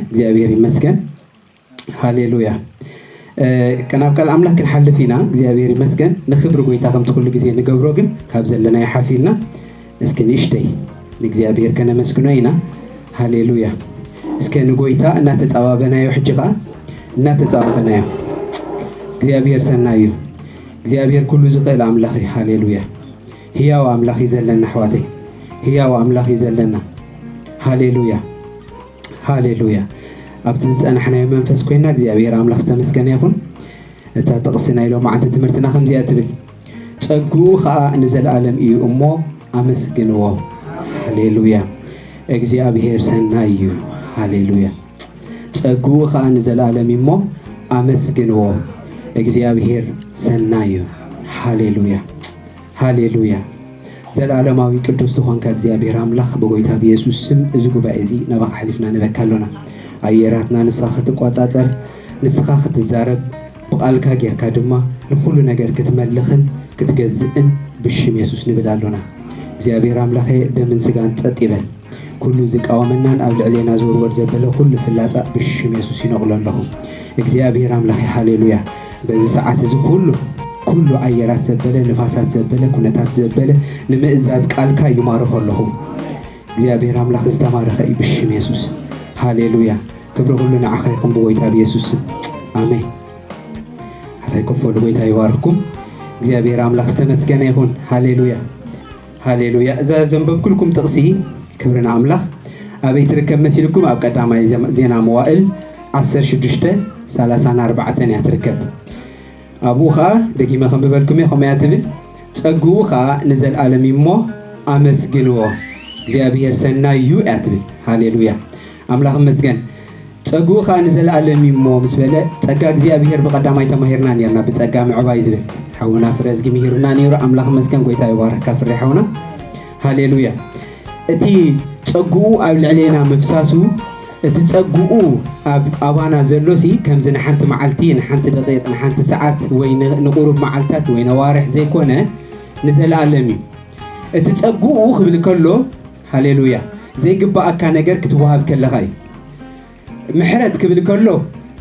እግዚኣብሔር ይመስገን። ሃሌሉያ። እ፣ ናብ ቃል ኣምላኽ ክንሓልፍ ኢና። እግዚኣብሔር ይመስገን። ንኽብሪ ጎይታ ከምቲ ኩሉ ግዜ ንገብሮ ግን ካብ ዘለናዮ ሓፍ ኢልና እስኪ ንእሽተይ ንእግዚኣብሔር ከነመስግኖ ኢና። ሃሌሉያ። እስከ ንጎይታ እናተጻባበናዮ፣ ሕጂ ኸኣ እናተጻባበናዮ። እግዚኣብሔር ሰናይ እዩ። እግዚኣብሔር ኩሉ ዝኽእል ኣምላኽ እዩ። ሃሌሉያ። ህያው ኣምላኽ እዩ ዘለና ኣሕዋተይ። ህያው ኣምላኽ እዩ ዘለና። ሃሌሉያ። ሃሌሉያ። ኣብቲ ዝጸናሕናዮ መንፈስ ኮይና እግዚኣብሔር ኣምላኽ ዝተመስገነ ይኹን። እታ ጥቕሲ ናይ ሎማዓንቲ ትምህርትና ከምዚኣ ትብል፣ ጸግኡ ኸኣ ንዘለኣለም እዩ እሞ ኣመስግንዎ። ሃሌሉያ። እግዚኣብሔር ሰናይ እዩ። ሃሌሉያ። ጸግኡ ኸኣ ንዘለኣለም እዩ እሞ ኣመስግንዎ። እግዚኣብሔር ሰናይ እዩ። ሃሌሉያ። ሃሌሉያ። ዘለኣለማዊ ቅዱስ ዝኾንካ እግዚኣብሔር ኣምላኽ፣ ብጎይታ ብየሱስ ስም እዚ ጉባኤ እዚ ናባኻ ኣሕሊፍና ንበካ ኣሎና። ኣየራትና ንስኻ ክትቆጻጸር፣ ንስኻ ክትዛረብ፣ ብቓልካ ጌርካ ድማ ንኹሉ ነገር ክትመልኽን ክትገዝእን ብሽም የሱስ ንብል ኣሎና። እግዚኣብሔር ኣምላኸ፣ ደምን ስጋን ጸጥ ይበል። ኩሉ ዝቃወመናን ኣብ ልዕሌና ዝውርወር ዘበለ ኩሉ ፍላጻ ብሽም የሱስ ይነቕሎ ኣለኹ። እግዚኣብሔር ኣምላኸ፣ ሃሌሉያ። በዚ ሰዓት እዚ ኩሉ፣ ኩሉ ኣየራት ዘበለ፣ ንፋሳት ዘበለ፣ ኩነታት ዘበለ ንምእዛዝ ቃልካ ይማርኾ ኣለኹ። እግዚኣብሔር ኣምላኽ ዝተባረኸ እዩ ብሽም የሱስ። ሃሌሉያ። ክብሪ ኩሉ ንዓኻ ይኹን ብጎይታ ብየሱስ ስም። ኣሜን። ሕራይ ኮፍ በሉ፣ ጎይታ ይባርኽኩም። እግዚኣብሔር ኣምላኽ ዝተመስገነ ይኹን። ሃሌሉያ። ሃሌሉያ። እዛ ዘንበብኩልኩም ጥቕሲ፣ ክብሪ ንኣምላኽ፣ ኣበይ ትርከብ መሲልኩም? ኣብ ቀዳማይ ዘም-፣ ዜና መዋእል ዓሰርተ ሽዱሽተ፣ ሰላሳን ኣርባዕተን እያ ትርከብ። ኣብኡ ኸኣ ደጊመ ከንብበልኩም እየ፣ ከምኡ እያ ትብል፣ "ጸግኡ ኸኣ ንዘለኣለም እዩ እሞ ኣመስግንዎ፣ እግዚኣብሔር ሰናይ እዩ" እያ ትብል። ሃሌሉያ። ኣምላኽ ይመስገን። "ጸግኡ ኸኣ ንዘለኣለም እዩ እሞ" ምስ በለ፣ ጸጋ እግዚኣብሔር ብቐዳማይ ተማሂርና ኔርና፣ ብጸጋ ምዕባይ ዝብል ሓውና ፍረዝጊ ምሂሩና ኔሩ። ኣምላኽ ይመስገን፣ ጎይታ ይባረካ ፍሬ ሓውና። ሃሌሉያ። እቲ ጸግኡ ኣብ ልዕሌና ምፍሳሱ፣ እቲ ጸግኡ ኣብ ኣባና ዘሎሲ፣ ከምዚ ንሓንቲ መዓልቲ፣ ንሓንቲ ደቂቕ፣ ንሓንቲ ሰዓት ወይ ን-፣ ንቁሩብ መዓልታት ወይ ነዋርሕ ዘይኮነ፣ ንዘለኣለም እዩ። እቲ ጸግኡ ክብል ከሎ፣ ሃሌሉያ፣ ዘይግባኣካ ነገር ክትወሃብ ከለኻ እዩ። ምሕረት ክብል ከሎ፣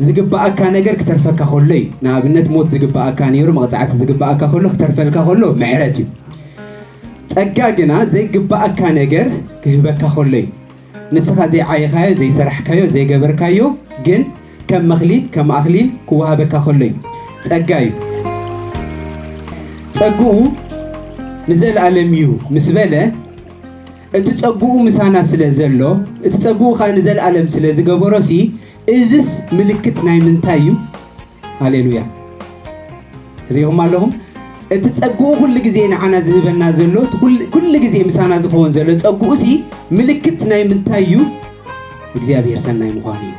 ዝግባኣካ ነገር ክተርፈካ ከሎ እዩ። ንኣብነት፣ ሞት ዝግባኣካ ነይሩ፣ መቕጻዕቲ ዝግባኣካ ከሎ፣ ክተርፈልካ ከሎ ምሕረት እዩ። ጸጋ ግና ዘይግባኣካ ነገር ክህበካ ከሎ እዩ። ንስኻ ዘይዓየኻዮ፣ ዘይሰራሕካዮ፣ ዘይገበርካዮ፣ ግን ከም መኽሊት፣ ከም ኣኽሊል ክወሃበካ ከሎ እዩ። ጸጋ እዩ። ጸግኡ ንዘለኣለም እዩ ምስ በለ፣ እቲ ጸግኡ ምሳና ስለ ዘሎ፣ እቲ ጸግኡ ኸኣ ንዘለኣለም ስለ ዝገበሮሲ፣ እዝስ ምልክት ናይ ምንታይ እዩ? ሃሌሉያ። ርኢኹም ኣለኹም? እቲ ጸግኡ ኩሉ ግዜ ንዓና ዝህበና ዘሎ፣ እቲ ኩል-፣ ኩሉ ግዜ ምሳና ዝኸውን ዘሎ ጸግኡሲ ምልክት ናይ ምንታይ እዩ? እግዚኣብሔር ሰናይ ምዃኑ እዩ።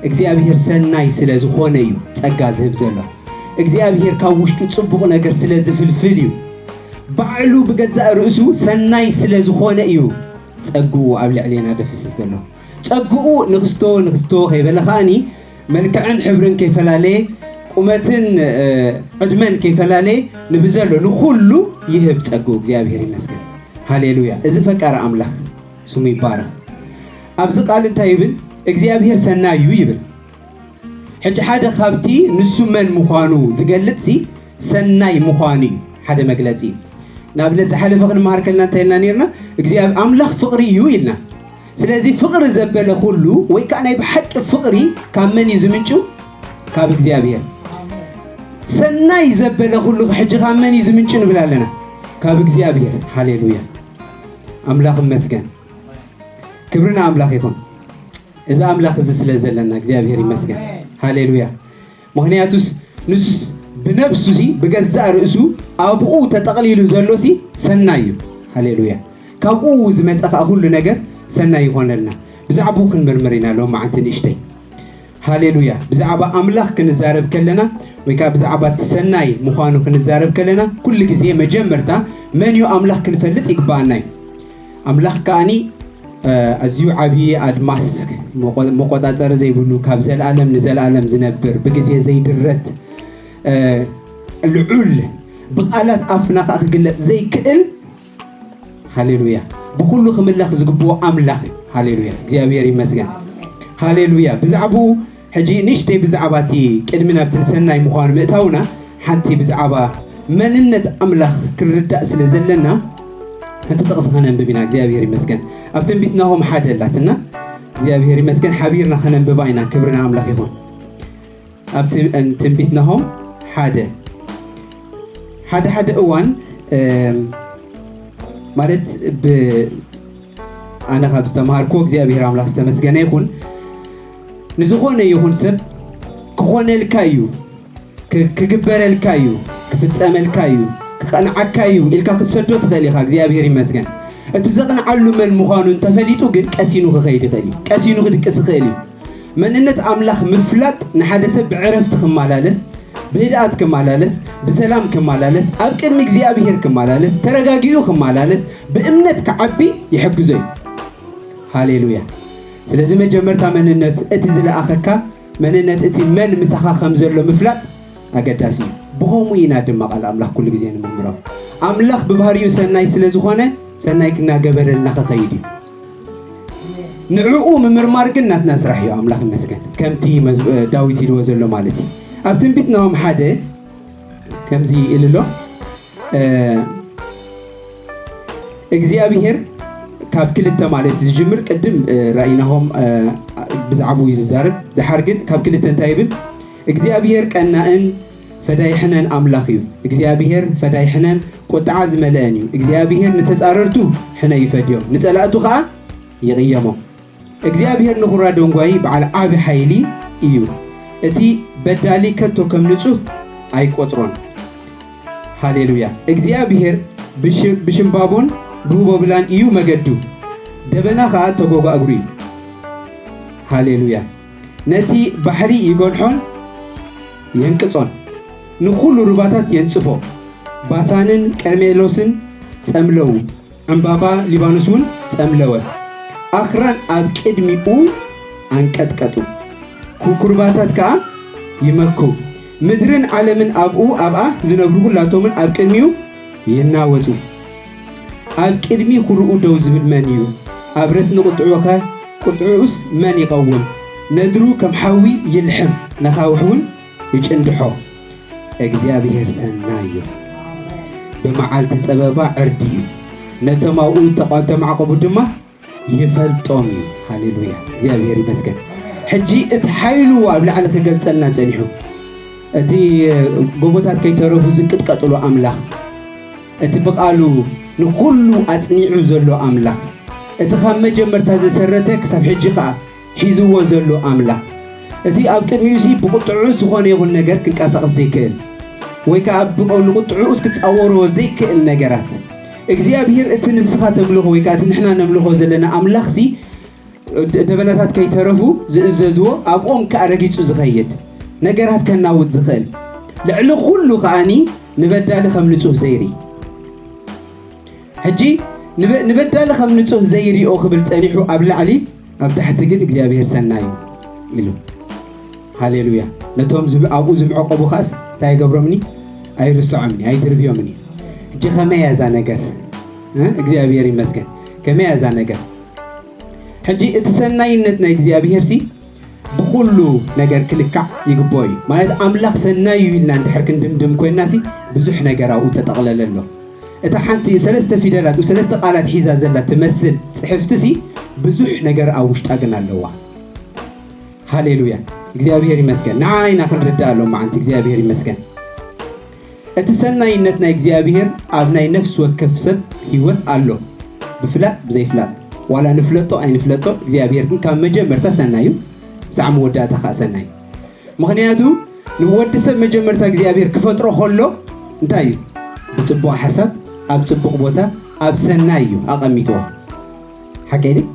እግዚኣብሔር ሰናይ ስለ ዝኾነ እዩ ጸጋ ዝህብ ዘሎ። እግዚኣብሔር ካብ ውሽጡ ጽቡቕ ነገር ስለ ዝፍልፍል እዩ። ባዕሉ ብገዛእ ርእሱ ሰናይ ስለ ዝኾነ እዩ ጸግኡ ኣብ ልዕሌና ደፍስስ ዘሎ። ጸግኡ ንኽስቶ ንኽስቶ ከይበለ ከኣኒ፣ መልክዕን ሕብርን ከይፈላለየ፣ ቁመትን፣ እ፣ ዕድመን ከይፈላለየ፣ ንብዘሎ ንኹሉ ይህብ ጸግኡ። እግዚኣብሔር ይመስገን። ሃሌሉያ። እዚ ፈቃሪ ኣምላኽ ስሙ ይባረኽ። ኣብዚ ቃል እንታይ ይብል? እግዚኣብሔር ሰናይ እዩ ይብል። ሕጂ ሓደ ካብቲ ንሱ መን ምዃኑ ዝገልጽሲ ሰናይ ምዃኑ እዩ ሓደ መግለጺ እዩ። ንኣብነት ዝሓለፈ ክንመሃር ከለና እንታይ ኢልና ነይርና? እግዚኣብ-፣ ኣምላኽ ፍቕሪ እዩ ኢልና። ስለዚ ፍቕሪ ዘበለ ኩሉ ወይ ከዓ ናይ ብሓቂ ፍቕሪ ካብ መን እዩ ዝምንጩ? ካብ እግዚኣብሔር። ሰናይ ዘበለ ኩሉ ሕጂ ካብ መን እዩ ዝምንጩ ንብል ኣለና? ካብ እግዚኣብሔር። ሃሌሉያ። ኣምላኽ ይመስገን። ክብሪ ንኣምላኽ ይኹን። እዚ ኣምላኽ እዚ ስለ ዘለና እግዚኣብሔር ይመስገን። ሃሌሉያ። ምኽንያቱስ ንሱስ ብነብሱሲ ብገዛእ ርእሱ ኣብኡ ተጠቕሊሉ ዘሎሲ ሰናይ እዩ። ሃሌሉያ። ካብኡ ዝመጸ ኸኣ ኩሉ ነገር ሰናይ ይኾነልና። ብዛዕባኡ ክንምርምር ኢና ሎም መዓንቲ ንእሽተይ። ሃሌሉያ። ብዛዕባ ኣምላኽ ክንዛረብ ከለና ወይ ከኣ ብዛዕባ እቲ ሰናይ ምዃኑ ክንዛረብ ከለና ኩሉ ግዜ መጀመርታ መን እዩ ኣምላኽ ክንፈልጥ ይግባኣና እዩ። ኣምላኽ ከኣኒ፣ እ፣ ኣዝዩ ዓብዪ ኣድማስ መቆ-፣ መቆጻጸሪ ዘይብሉ ካብ ዘለኣለም ንዘለኣለም ዝነብር ብግዜ ዘይድረት፣ እ፣ ልዑል ብቓላት ኣፍና ከኣ ክግለጽ ዘይክእል፣ ሃሌሉያ፣ ብኹሉ ክምለኽ ዝግብኦ ኣምላኽ እዩ። ሃሌሉያ፣ እግዚኣብሔር ይመስገን። ሃሌሉያ። ብዛዕባኡ ሕጂ ንእሽተይ ብዛዕባ እቲ ቅድሚ ናብቲ ሰናይ ምዃኑ ምእታውና ሓንቲ ብዛዕባ መንነት ኣምላኽ ክንርዳእ ስለ ዘለና ሓንቲ ጥቕሲ ከነንብብ ኢና። እግዚኣብሔር ይመስገን። ኣብ ትንቢት ናሆም ሓደ ኣላትና። እግዚኣብሔር ይመስገን። ሓቢርና ከነንብባ ኢና። ክብሪ ንኣምላኽ ይኹን። ኣብ ት- ትንቢት ናሆም ሓደ ሓደ ሓደ እዋን እም፣ ማለት ብ ኣነ ካብ ዝተምሃርኩ እግዚኣብሔር ኣምላኽ ዝተመስገነ ይኹን። ንዝኾነ ይኹን ሰብ ክኾነልካ እዩ፣ ክ- ክግበረልካ እዩ፣ ክፍጸመልካ እዩ፣ ክቐንዓካ እዩ ኢልካ ክትሰዶ ትኽእል ኢኻ። እግዚኣብሔር ይመስገን። እቲ ዘቕንዓሉ መን ምዃኑ እንተፈሊጡ ግን ቀሲኑ ክኸይድ ይኽእል እዩ፣ ቀሲኑ ክድቅስ ይኽእል እዩ። መንነት ኣምላኽ ምፍላጥ ንሓደ ሰብ ብዕረፍቲ ክመላለስ፣ ብህድኣት ክመላለስ፣ ብሰላም ክመላለስ፣ ኣብ ቅድሚ እግዚኣብሔር ክመላለስ፣ ተረጋጊኡ ክመላለስ፣ ብእምነት ክዓቢ ይሕግዞ እዩ። ሃሌሉያ። ስለዚ መጀመርታ መንነት እቲ ዝለኣኸካ፣ መንነት እቲ መን ምሳኻ ከም ዘሎ ምፍላጥ ኣገዳሲ እዩ። ብኸምኡ ኢና ድማ ቃል ኣምላኽ ኩሉ ግዜ ንምርምሮ። ኣምላኽ ብባህሪኡ ሰናይ ስለ ዝኾነ ሰናይ ክናገበረልና ክኸይድ እዩ። ንዕኡ ምምርማር ግን ናትና ስራሕ እዩ። ኣምላኽ ይመስገን። ከምቲ መዝ- ዳዊት ኢልዎ ዘሎ ማለት እዩ። ኣብ ትንቢት ናሆም ሓደ ከምዚ ኢሉ ኣሎ። እግዚኣብሔር ካብ ክልተ ማለት ዝጅምር ቅድም ራእይናሆም ብዛዕባኡ እዩ ዝዛረብ። ድሓር ግን ካብ ክልተ እንታይ ይብል? እግዚኣብሔር ቀናእን ፈዳይ ሕነን ኣምላኽ እዩ። እግዚኣብሔር ፈዳይ ሕነን ቁጥዓ ዝመልአን እዩ። እግዚኣብሔር ንተጻረርቱ ሕነ ይፈድዮም፣ ንጸላእቱ ኸኣ ይቕየሞም። እግዚኣብሔር ንኹራ ደንጓዪ በዓል ዓቢ ሓይሊ እዩ። እቲ በዳሊ ከቶ ከም ንጹህ ኣይቆጽሮን። ሃሌሉያ። እግዚኣብሔር ብሽ- ብሽምባቦን ብህቦብላን እዩ መገዱ፣ ደበና ኸኣ ተጎጓእግሩ እዩ። ሃሌሉያ። ነቲ ባሕሪ ይገንሖን የንቅጾን፣ ንኹሉ ሩባታት የንጽፎ። ባሳንን ቀርሜሎስን ጸምለዉ፣ ዕምባባ ሊባኖስ እውን ጸምለወ። ኣኽራን ኣብ ቅድሚኡ ኣንቀጥቀጡ፣ ኩኩርባታት ከኣ ይመኩ። ምድርን ዓለምን ኣብኡ ኣብኣ ዝነብሩ ኩላቶምን ኣብ ቅድሚኡ ይናወጹ። ኣብ ቅድሚ ኹርኡ ደው ዝብል መን እዩ? ኣብ ረስኒ ቁጥዑኸ ቁጥዑኡስ መን ይቐውም? ነድሩ ከም ሓዊ ይልሕም፣ ነኻውሕ እውን ይጭንድሖ። እግዚኣብሔር ሰናይ እዩ። ብመዓልቲ ጸበባ ዕርዲ እዩ። ነቶም ኣብኡ ተቋ- ተማዕቆቡ ድማ ይፈልጦም እዩ። ሃሌሉያ። እግዚኣብሔር ይመስገን። ሕጂ እቲ ሓይሉ ኣብ ላዕሊ ክገልጸልና ጸኒሑ። እቲ ጎቦታት ከይተረፉ ዝንቅጥቀጥሉ ኣምላኽ፣ እቲ ብቓሉ ንኹሉ ኣጽኒዑ ዘሎ ኣምላኽ፣ እቲ ካብ መጀመርታ ዝሰረተ ክሳብ ሕጂ ኸኣ ሒዝዎ ዘሎ ኣምላኽ፣ እቲ ኣብ ቅድሚኡሲ ብቁጥዑ ዝኾነ ይኹን ነገር ክንቀሳቐስ ዘይክእል ወይ ከኣ ብቆ- ንቁጥዑኡስ ክጻወርዎ ዘይክእል ነገራት፣ እግዚኣብሔር እቲ ንስኻ ተምልኾ ወይ ከኣ እቲ ንሕና ነምልኾ ዘለና ኣምላኽሲ ደ- ደበናታት ከይተረፉ ዝእዘዝዎ ኣብኦም ከኣ ረጊጹ ዝኸይድ ነገራት ከናውጽ ዝኽእል ልዕሊ ኩሉ ከኣኒ ንበዳሊ ከም ንጹህ ዘይርኢ ሕጂ ንበ- ንበዳሊ ከም ንጹህ ዘይሪኦ ክብል ጸኒሑ ኣብ ላዕሊ ኣብ ታሕቲ ግን እግዚኣብሔር ሰናይ እዩ ኢሉ። ሃሌሉያ። ነቶም ዝም- ኣብኡ ዝምዕቆቡ ከኣስ እንታይ ይገብሮምኒ? ኣይርስዖምኒ፣ ኣይድርብዮምኒ። ሕጂ ከመይ እያ እዛ ነገር? እ? እግዚኣብሔር ይመስገን። ከመይ እያ እዛ ነገር? ሕጂ እቲ ሰናይነት ናይ እግዚኣብሔር ሲ ብኹሉ ነገር ክልካዕ ይግብኦ እዩ። ማለት ኣምላኽ ሰናይ እዩ ኢልና እንድሕር ክንድምድም ኮይንና ሲ ብዙሕ ነገር ኣብኡ ተጠቕለለ ኣሎ። እታ ሓንቲ ሰለስተ ፊደላት ሰለስተ ቃላት ሒዛ ዘላ ትመስል ጽሕፍቲ ሲ ብዙሕ ነገር ኣብ ውሽጣ ግን ኣለዋ። ሃሌሉያ። እግዚኣብሔር ይመስገን። ንዓ ኢና ክንርዳእ ኣሎ መዓንቲ እግዚኣብሔር ይመስገን። እቲ ሰናይነት ናይ እግዚኣብሔር ኣብ ናይ ነፍሲ ወከፍ ሰብ ህይወት ኣሎ። ብፍላጥ ብዘይፍላጥ ዋላ ንፍለጦ ኣይንፍለጦ እግዚኣብሔር ግን ካብ መጀመርታ ሰናይ እዩ። ሳዕ መወዳእታ ከዓ ሰናይ። ምኽንያቱ ንወዲ ሰብ መጀመርታ እግዚኣብሔር ክፈጥሮ ከሎ እንታይ እዩ? ብጽቡቕ ሓሳብ ኣብ ጽቡቕ ቦታ ኣብ ሰናይ እዩ ኣቐሚጥዎ። ሓቀይ ድዩ?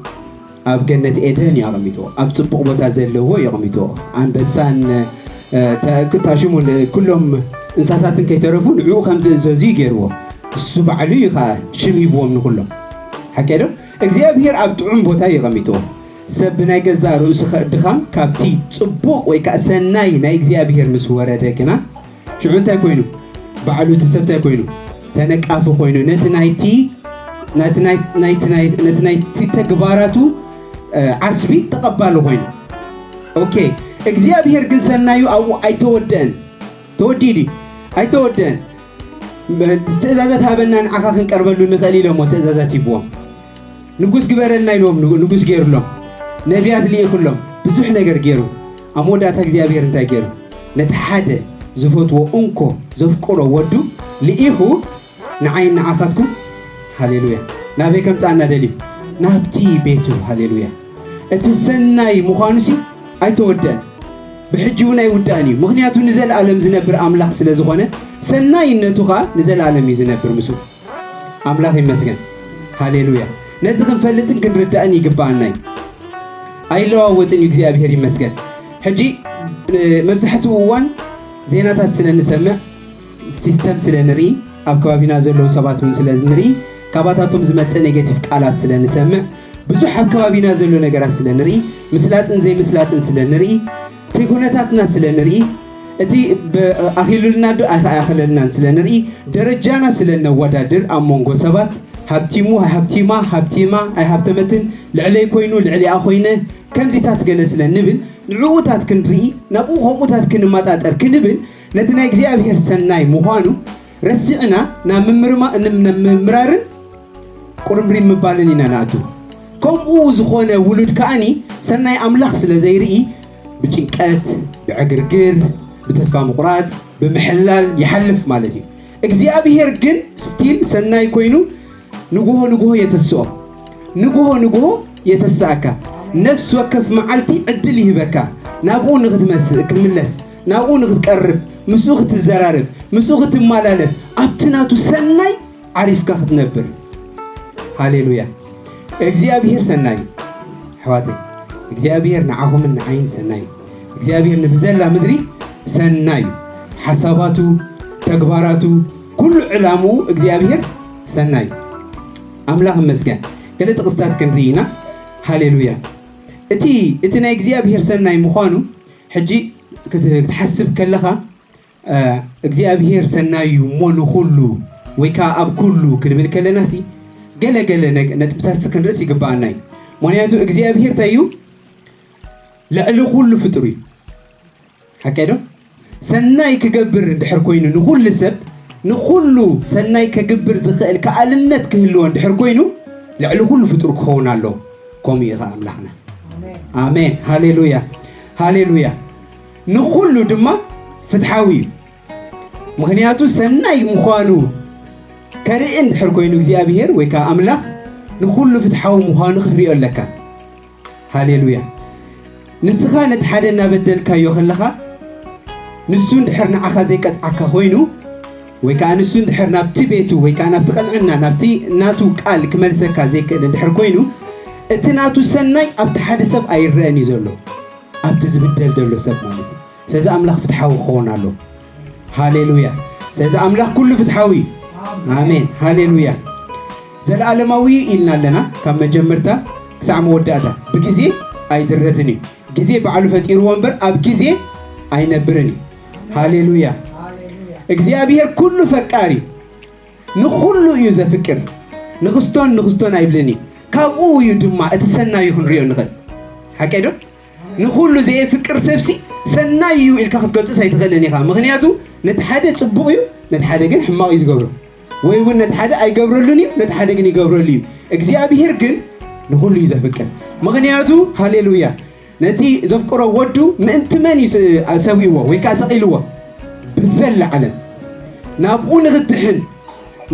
ኣብ ገነት ኤደን እዩ ኣቐሚጥዎ። ኣብ ጽቡቕ ቦታ ዘለዎ እዩ ኣቐሚጥዎ። ኣንበሳን እ፣ ተ- እታ ሽሙን እ፣ ኩሎም እንስሳታትን ከይተረፉ ንዕኡ ከም ዝእዘዙ እዩ ገይርዎ። እሱ ባዕሉ እዩ ከዓ ሽም ሂብዎም ንኩሎም። ሓቀይ ዶ? እግዚኣብሔር ኣብ ጥዑም ቦታ እዩ ኣቐሚጥዎ። ሰብ ብናይ ገዛእ ርእሱ ከ- ድኻም ካብቲ ጽቡቕ ወይ ከዓ ሰናይ ናይ እግዚኣብሔር ምስ ወረደ ግና ሽዑ እንታይ ኮይኑ? ባዕሉ እቲ ሰብ እንታይ ኮይኑ? ተነቃፊ ኮይኑ ነቲ ናይቲ ናይቲ ናይ- ናይቲ ናይ- ነቲ ናይቲ ተግባራቱ እ፣ ዓስቢ ተቐባሊ ኮይኑ ኦኬ። እግዚኣብሔር ግን ሰናዩ ኣብኡ ኣይተወደአን። ተወዲኡ ድዩ? ኣይተወደአን። ትእዛዛት ሃበና፣ ንዓኻ ክንቀርበሉ ንኽእል ኢሎሞ ትእዛዛት ሂብዎም። ንጉስ ግበረልና ኢልዎም ንጉ- ንጉስ ገይሩሎም። ነቢያት ልኢኹሎም። ብዙሕ ነገር ገይሩ። ኣብ መወዳእታ እግዚኣብሔር እንታይ ገይሩ? ነቲ ሓደ ዝፈትዎ እንኮ ዘፍቅሮ ወዱ ልኢኹ ንዓይን ንዓኻትኩም፣ ሃሌሉያ፣ ናበይ ከምጽኣና ደልዩ? ናብቲ ቤቱ። ሃሌሉያ። እቲ ሰናይ ምዃኑሲ ኣይተወደአን፣ ብሕጂ እውን ኣይውዳእን እዩ። ምኽንያቱ ንዘለኣለም ዝነብር ኣምላኽ ስለ ዝኾነ፣ ሰናይነቱ ኸኣ ንዘለኣለም እዩ ዝነብር ምስኡ። ኣምላኽ ይመስገን። ሃሌሉያ። ነዚ ክንፈልጥን ክንርዳእን ይግባኣና እዩ። ኣይለዋወጥን እዩ፣ እግዚኣብሔር ይመስገን። ሕጂ መብዛሕትኡ እዋን ዜናታት ስለ ንሰምዕ፣ ሲስተም ስለ ንርኢ፣ ኣብ ከባቢና ዘለዉ ሰባት እውን ስለ ንርኢ፣ ካባታቶም ዝመፀ ኔጌቲቭ ቃላት ስለ ንሰምዕ፣ ብዙሕ ኣብ ከባቢና ዘሎ ነገራት ስለ ንርኢ፣ ምስላጥን ዘይምስላጥን ስለ ንርኢ፣ እቲ ኩነታትና ስለ ንርኢ፣ እቲ ኣኺሉልና ዶ ኣይኣኸለልናን ስለ ንርኢ፣ ደረጃና ስለ ነወዳድር ኣብ መንጎ ሰባት፣ ሃብቲሙ ሃብቲማ፣ ሃብቲማ ኣይሃብተመትን፣ ልዕለይ ኮይኑ ልዕሊኣ ኮይነ፣ ከምዚታት ገለ ስለ ንብል፣ ንዕኡታት ክንርኢ፣ ናብኡ ከምኡታት ክንመጣጠር ክንብል፣ ነቲ ናይ እግዚኣብሔር ሰናይ ምዃኑ ረሲዕና ናብ ምምርማ- ንም- ናብ ምምራርን ቁርምሪም ምባልን ኢና ንኣቱ። ከምኡ ዝኾነ ውሉድ ከኣኒ ሰናይ ኣምላኽ ስለ ዘይርኢ፣ ብጭንቀት፣ ብዕግርግር፣ ብተስፋ ምቑራጽ፣ ብምሕላል ይሓልፍ ማለት እዩ። እግዚኣብሔር ግን ስቲል ሰናይ ኮይኑ ንግሆ ንግሆ የተስኦ። ንግሆ ንግሆ የተስኣካ። ነፍሲ ወከፍ መዓልቲ ዕድል ይህበካ። ናብኡ ንኽትመስእ- ክትምለስ፣ ናብኡ ንኽትቀርብ፣ ምስኡ ክትዘራረብ፣ ምስኡ ክትመላለስ፣ ኣብቲ ናቱ ሰናይ ዓሪፍካ ክትነብር። ሃሌሉያ። እግዚኣብሔር ሰናይ እዩ። ኣሕዋተይ፣ እግዚኣብሔር ንዓኹምን ንዓይን ሰናይ እዩ። እግዚኣብሔር ንብዘላ ምድሪ ሰናይ እዩ። ሓሳባቱ፣ ተግባራቱ፣ ኩሉ ዕላምኡ እግዚኣብሔር ሰናይ እዩ። ኣምላኽ ይመስገን። ገለ ጥቕስታት ክንርኢ ኢና። ሃሌሉያ። እቲ እቲ ናይ እግዚኣብሔር ሰናይ ምዃኑ ሕጂ ክት- ክትሓስብ ከለኻ፣ እ፣ እግዚኣብሔር ሰናይ እዩ እሞ ንኹሉ ወይ ከዓ ኣብ ኩሉ ክንብል ከለና ሲ ገለ ገለ ነግ- ነጥብታት ሲ ክንርእስ ይግባኣና እዩ። ምኽንያቱ እግዚኣብሔር እንታይ እዩ? ልዕሊ ኩሉ ፍጡር እዩ። ሓቀ ዶ? ሰናይ ክገብር እንድሕር ኮይኑ ንኹሉ ሰብ፣ ንኹሉ ሰናይ ከግብር ዝኽእል ከኣልነት ክህልዎ እንድሕር ኮይኑ፣ ልዕሊ ኩሉ ፍጡር ክኸውን ኣሎ። ከምኡ እዩ ኸዓ ኣምላኽና። ኣሜን። ሃሌሉያ። ሃሌሉያ። ንኹሉ ድማ ፍትሓዊ እዩ። ምኽንያቱ ሰናይ ምዃኑ ከርኢ እንድሕር ኮይኑ እግዚኣብሔር ወይ ከዓ ኣምላኽ ንኹሉ ፍትሓዊ ምዃኑ ክትሪኦ ኣለካ። ሃሌሉያ። ንስኻ ነቲ ሓደ እናበደልካዮ ከለኻ፣ ንሱ እንድሕር ንዓኻ ዘይቀጽዓካ ኮይኑ፣ ወይ ከዓ ንሱ እንድሕር ናብቲ ቤቱ ወይ ከዓ ናብቲ ቐንዕና፣ ናብቲ ናቱ ቃል ክመልሰካ ዘይክእል እንድሕር ኮይኑ፣ እቲ ናቱ ሰናይ ኣብቲ ሓደ ሰብ ኣይረኣን እዩ ዘሎ፣ ኣብቲ ዝብደል ዘሎ ሰብ ማለት እዩ። ስለዚ ኣምላኽ ፍትሓዊ ክኸውን ኣሎ። ሃሌሉያ። ስለዚ ኣምላኽ ኩሉ ፍትሓዊ እዩ። ኣሜን። ሃሌሉያ። ዘለኣለማዊ ኢልና ኣለና፣ ካብ መጀመርታ ክሳዕ መወዳእታ። ብግዜ ኣይድረትን እዩ። ግዜ ባዕሉ ፈጢርዎ እምበር ኣብ ግዜ ኣይነብርን እዩ። ሃሌሉያ። እግዚኣብሔር ኩሉ ፈቃሪ፣ ንኹሉ እዩ ዘፍቅር። ንኽስቶን ንኽስቶን ኣይብልን እዩ። ካብኡ እዩ ድማ እቲ ሰናዩ ክንሪኦ ንኽእል። ሓቀይ ዶ? ንኹሉ ዘየፍቅር ሰብሲ ሰናይ እዩ ኢልካ ክትገልጽስ ኣይትኽእልን ኢኻ። ምኽንያቱ ነቲ ሓደ ጽቡቕ እዩ፣ ነቲ ሓደ ግን ሕማቕ እዩ ዝገብሮ። ወይ እውን ነቲ ሓደ ኣይገብረሉን እዩ፣ ነቲ ሓደ ግን ይገብረሉ እዩ። እግዚኣብሔር ግን ንኹሉ እዩ ዘፍቅር። ምኽንያቱ፣ ሃሌሉያ፣ ነቲ ዘፍቅሮ ወዱ ምእንቲ መን እዩ ስ- ሰዊእዎ ወይ ከዓ ሰቒልዎ? ብዘላ ዓለም ናብኡ ንኽትድሕን፣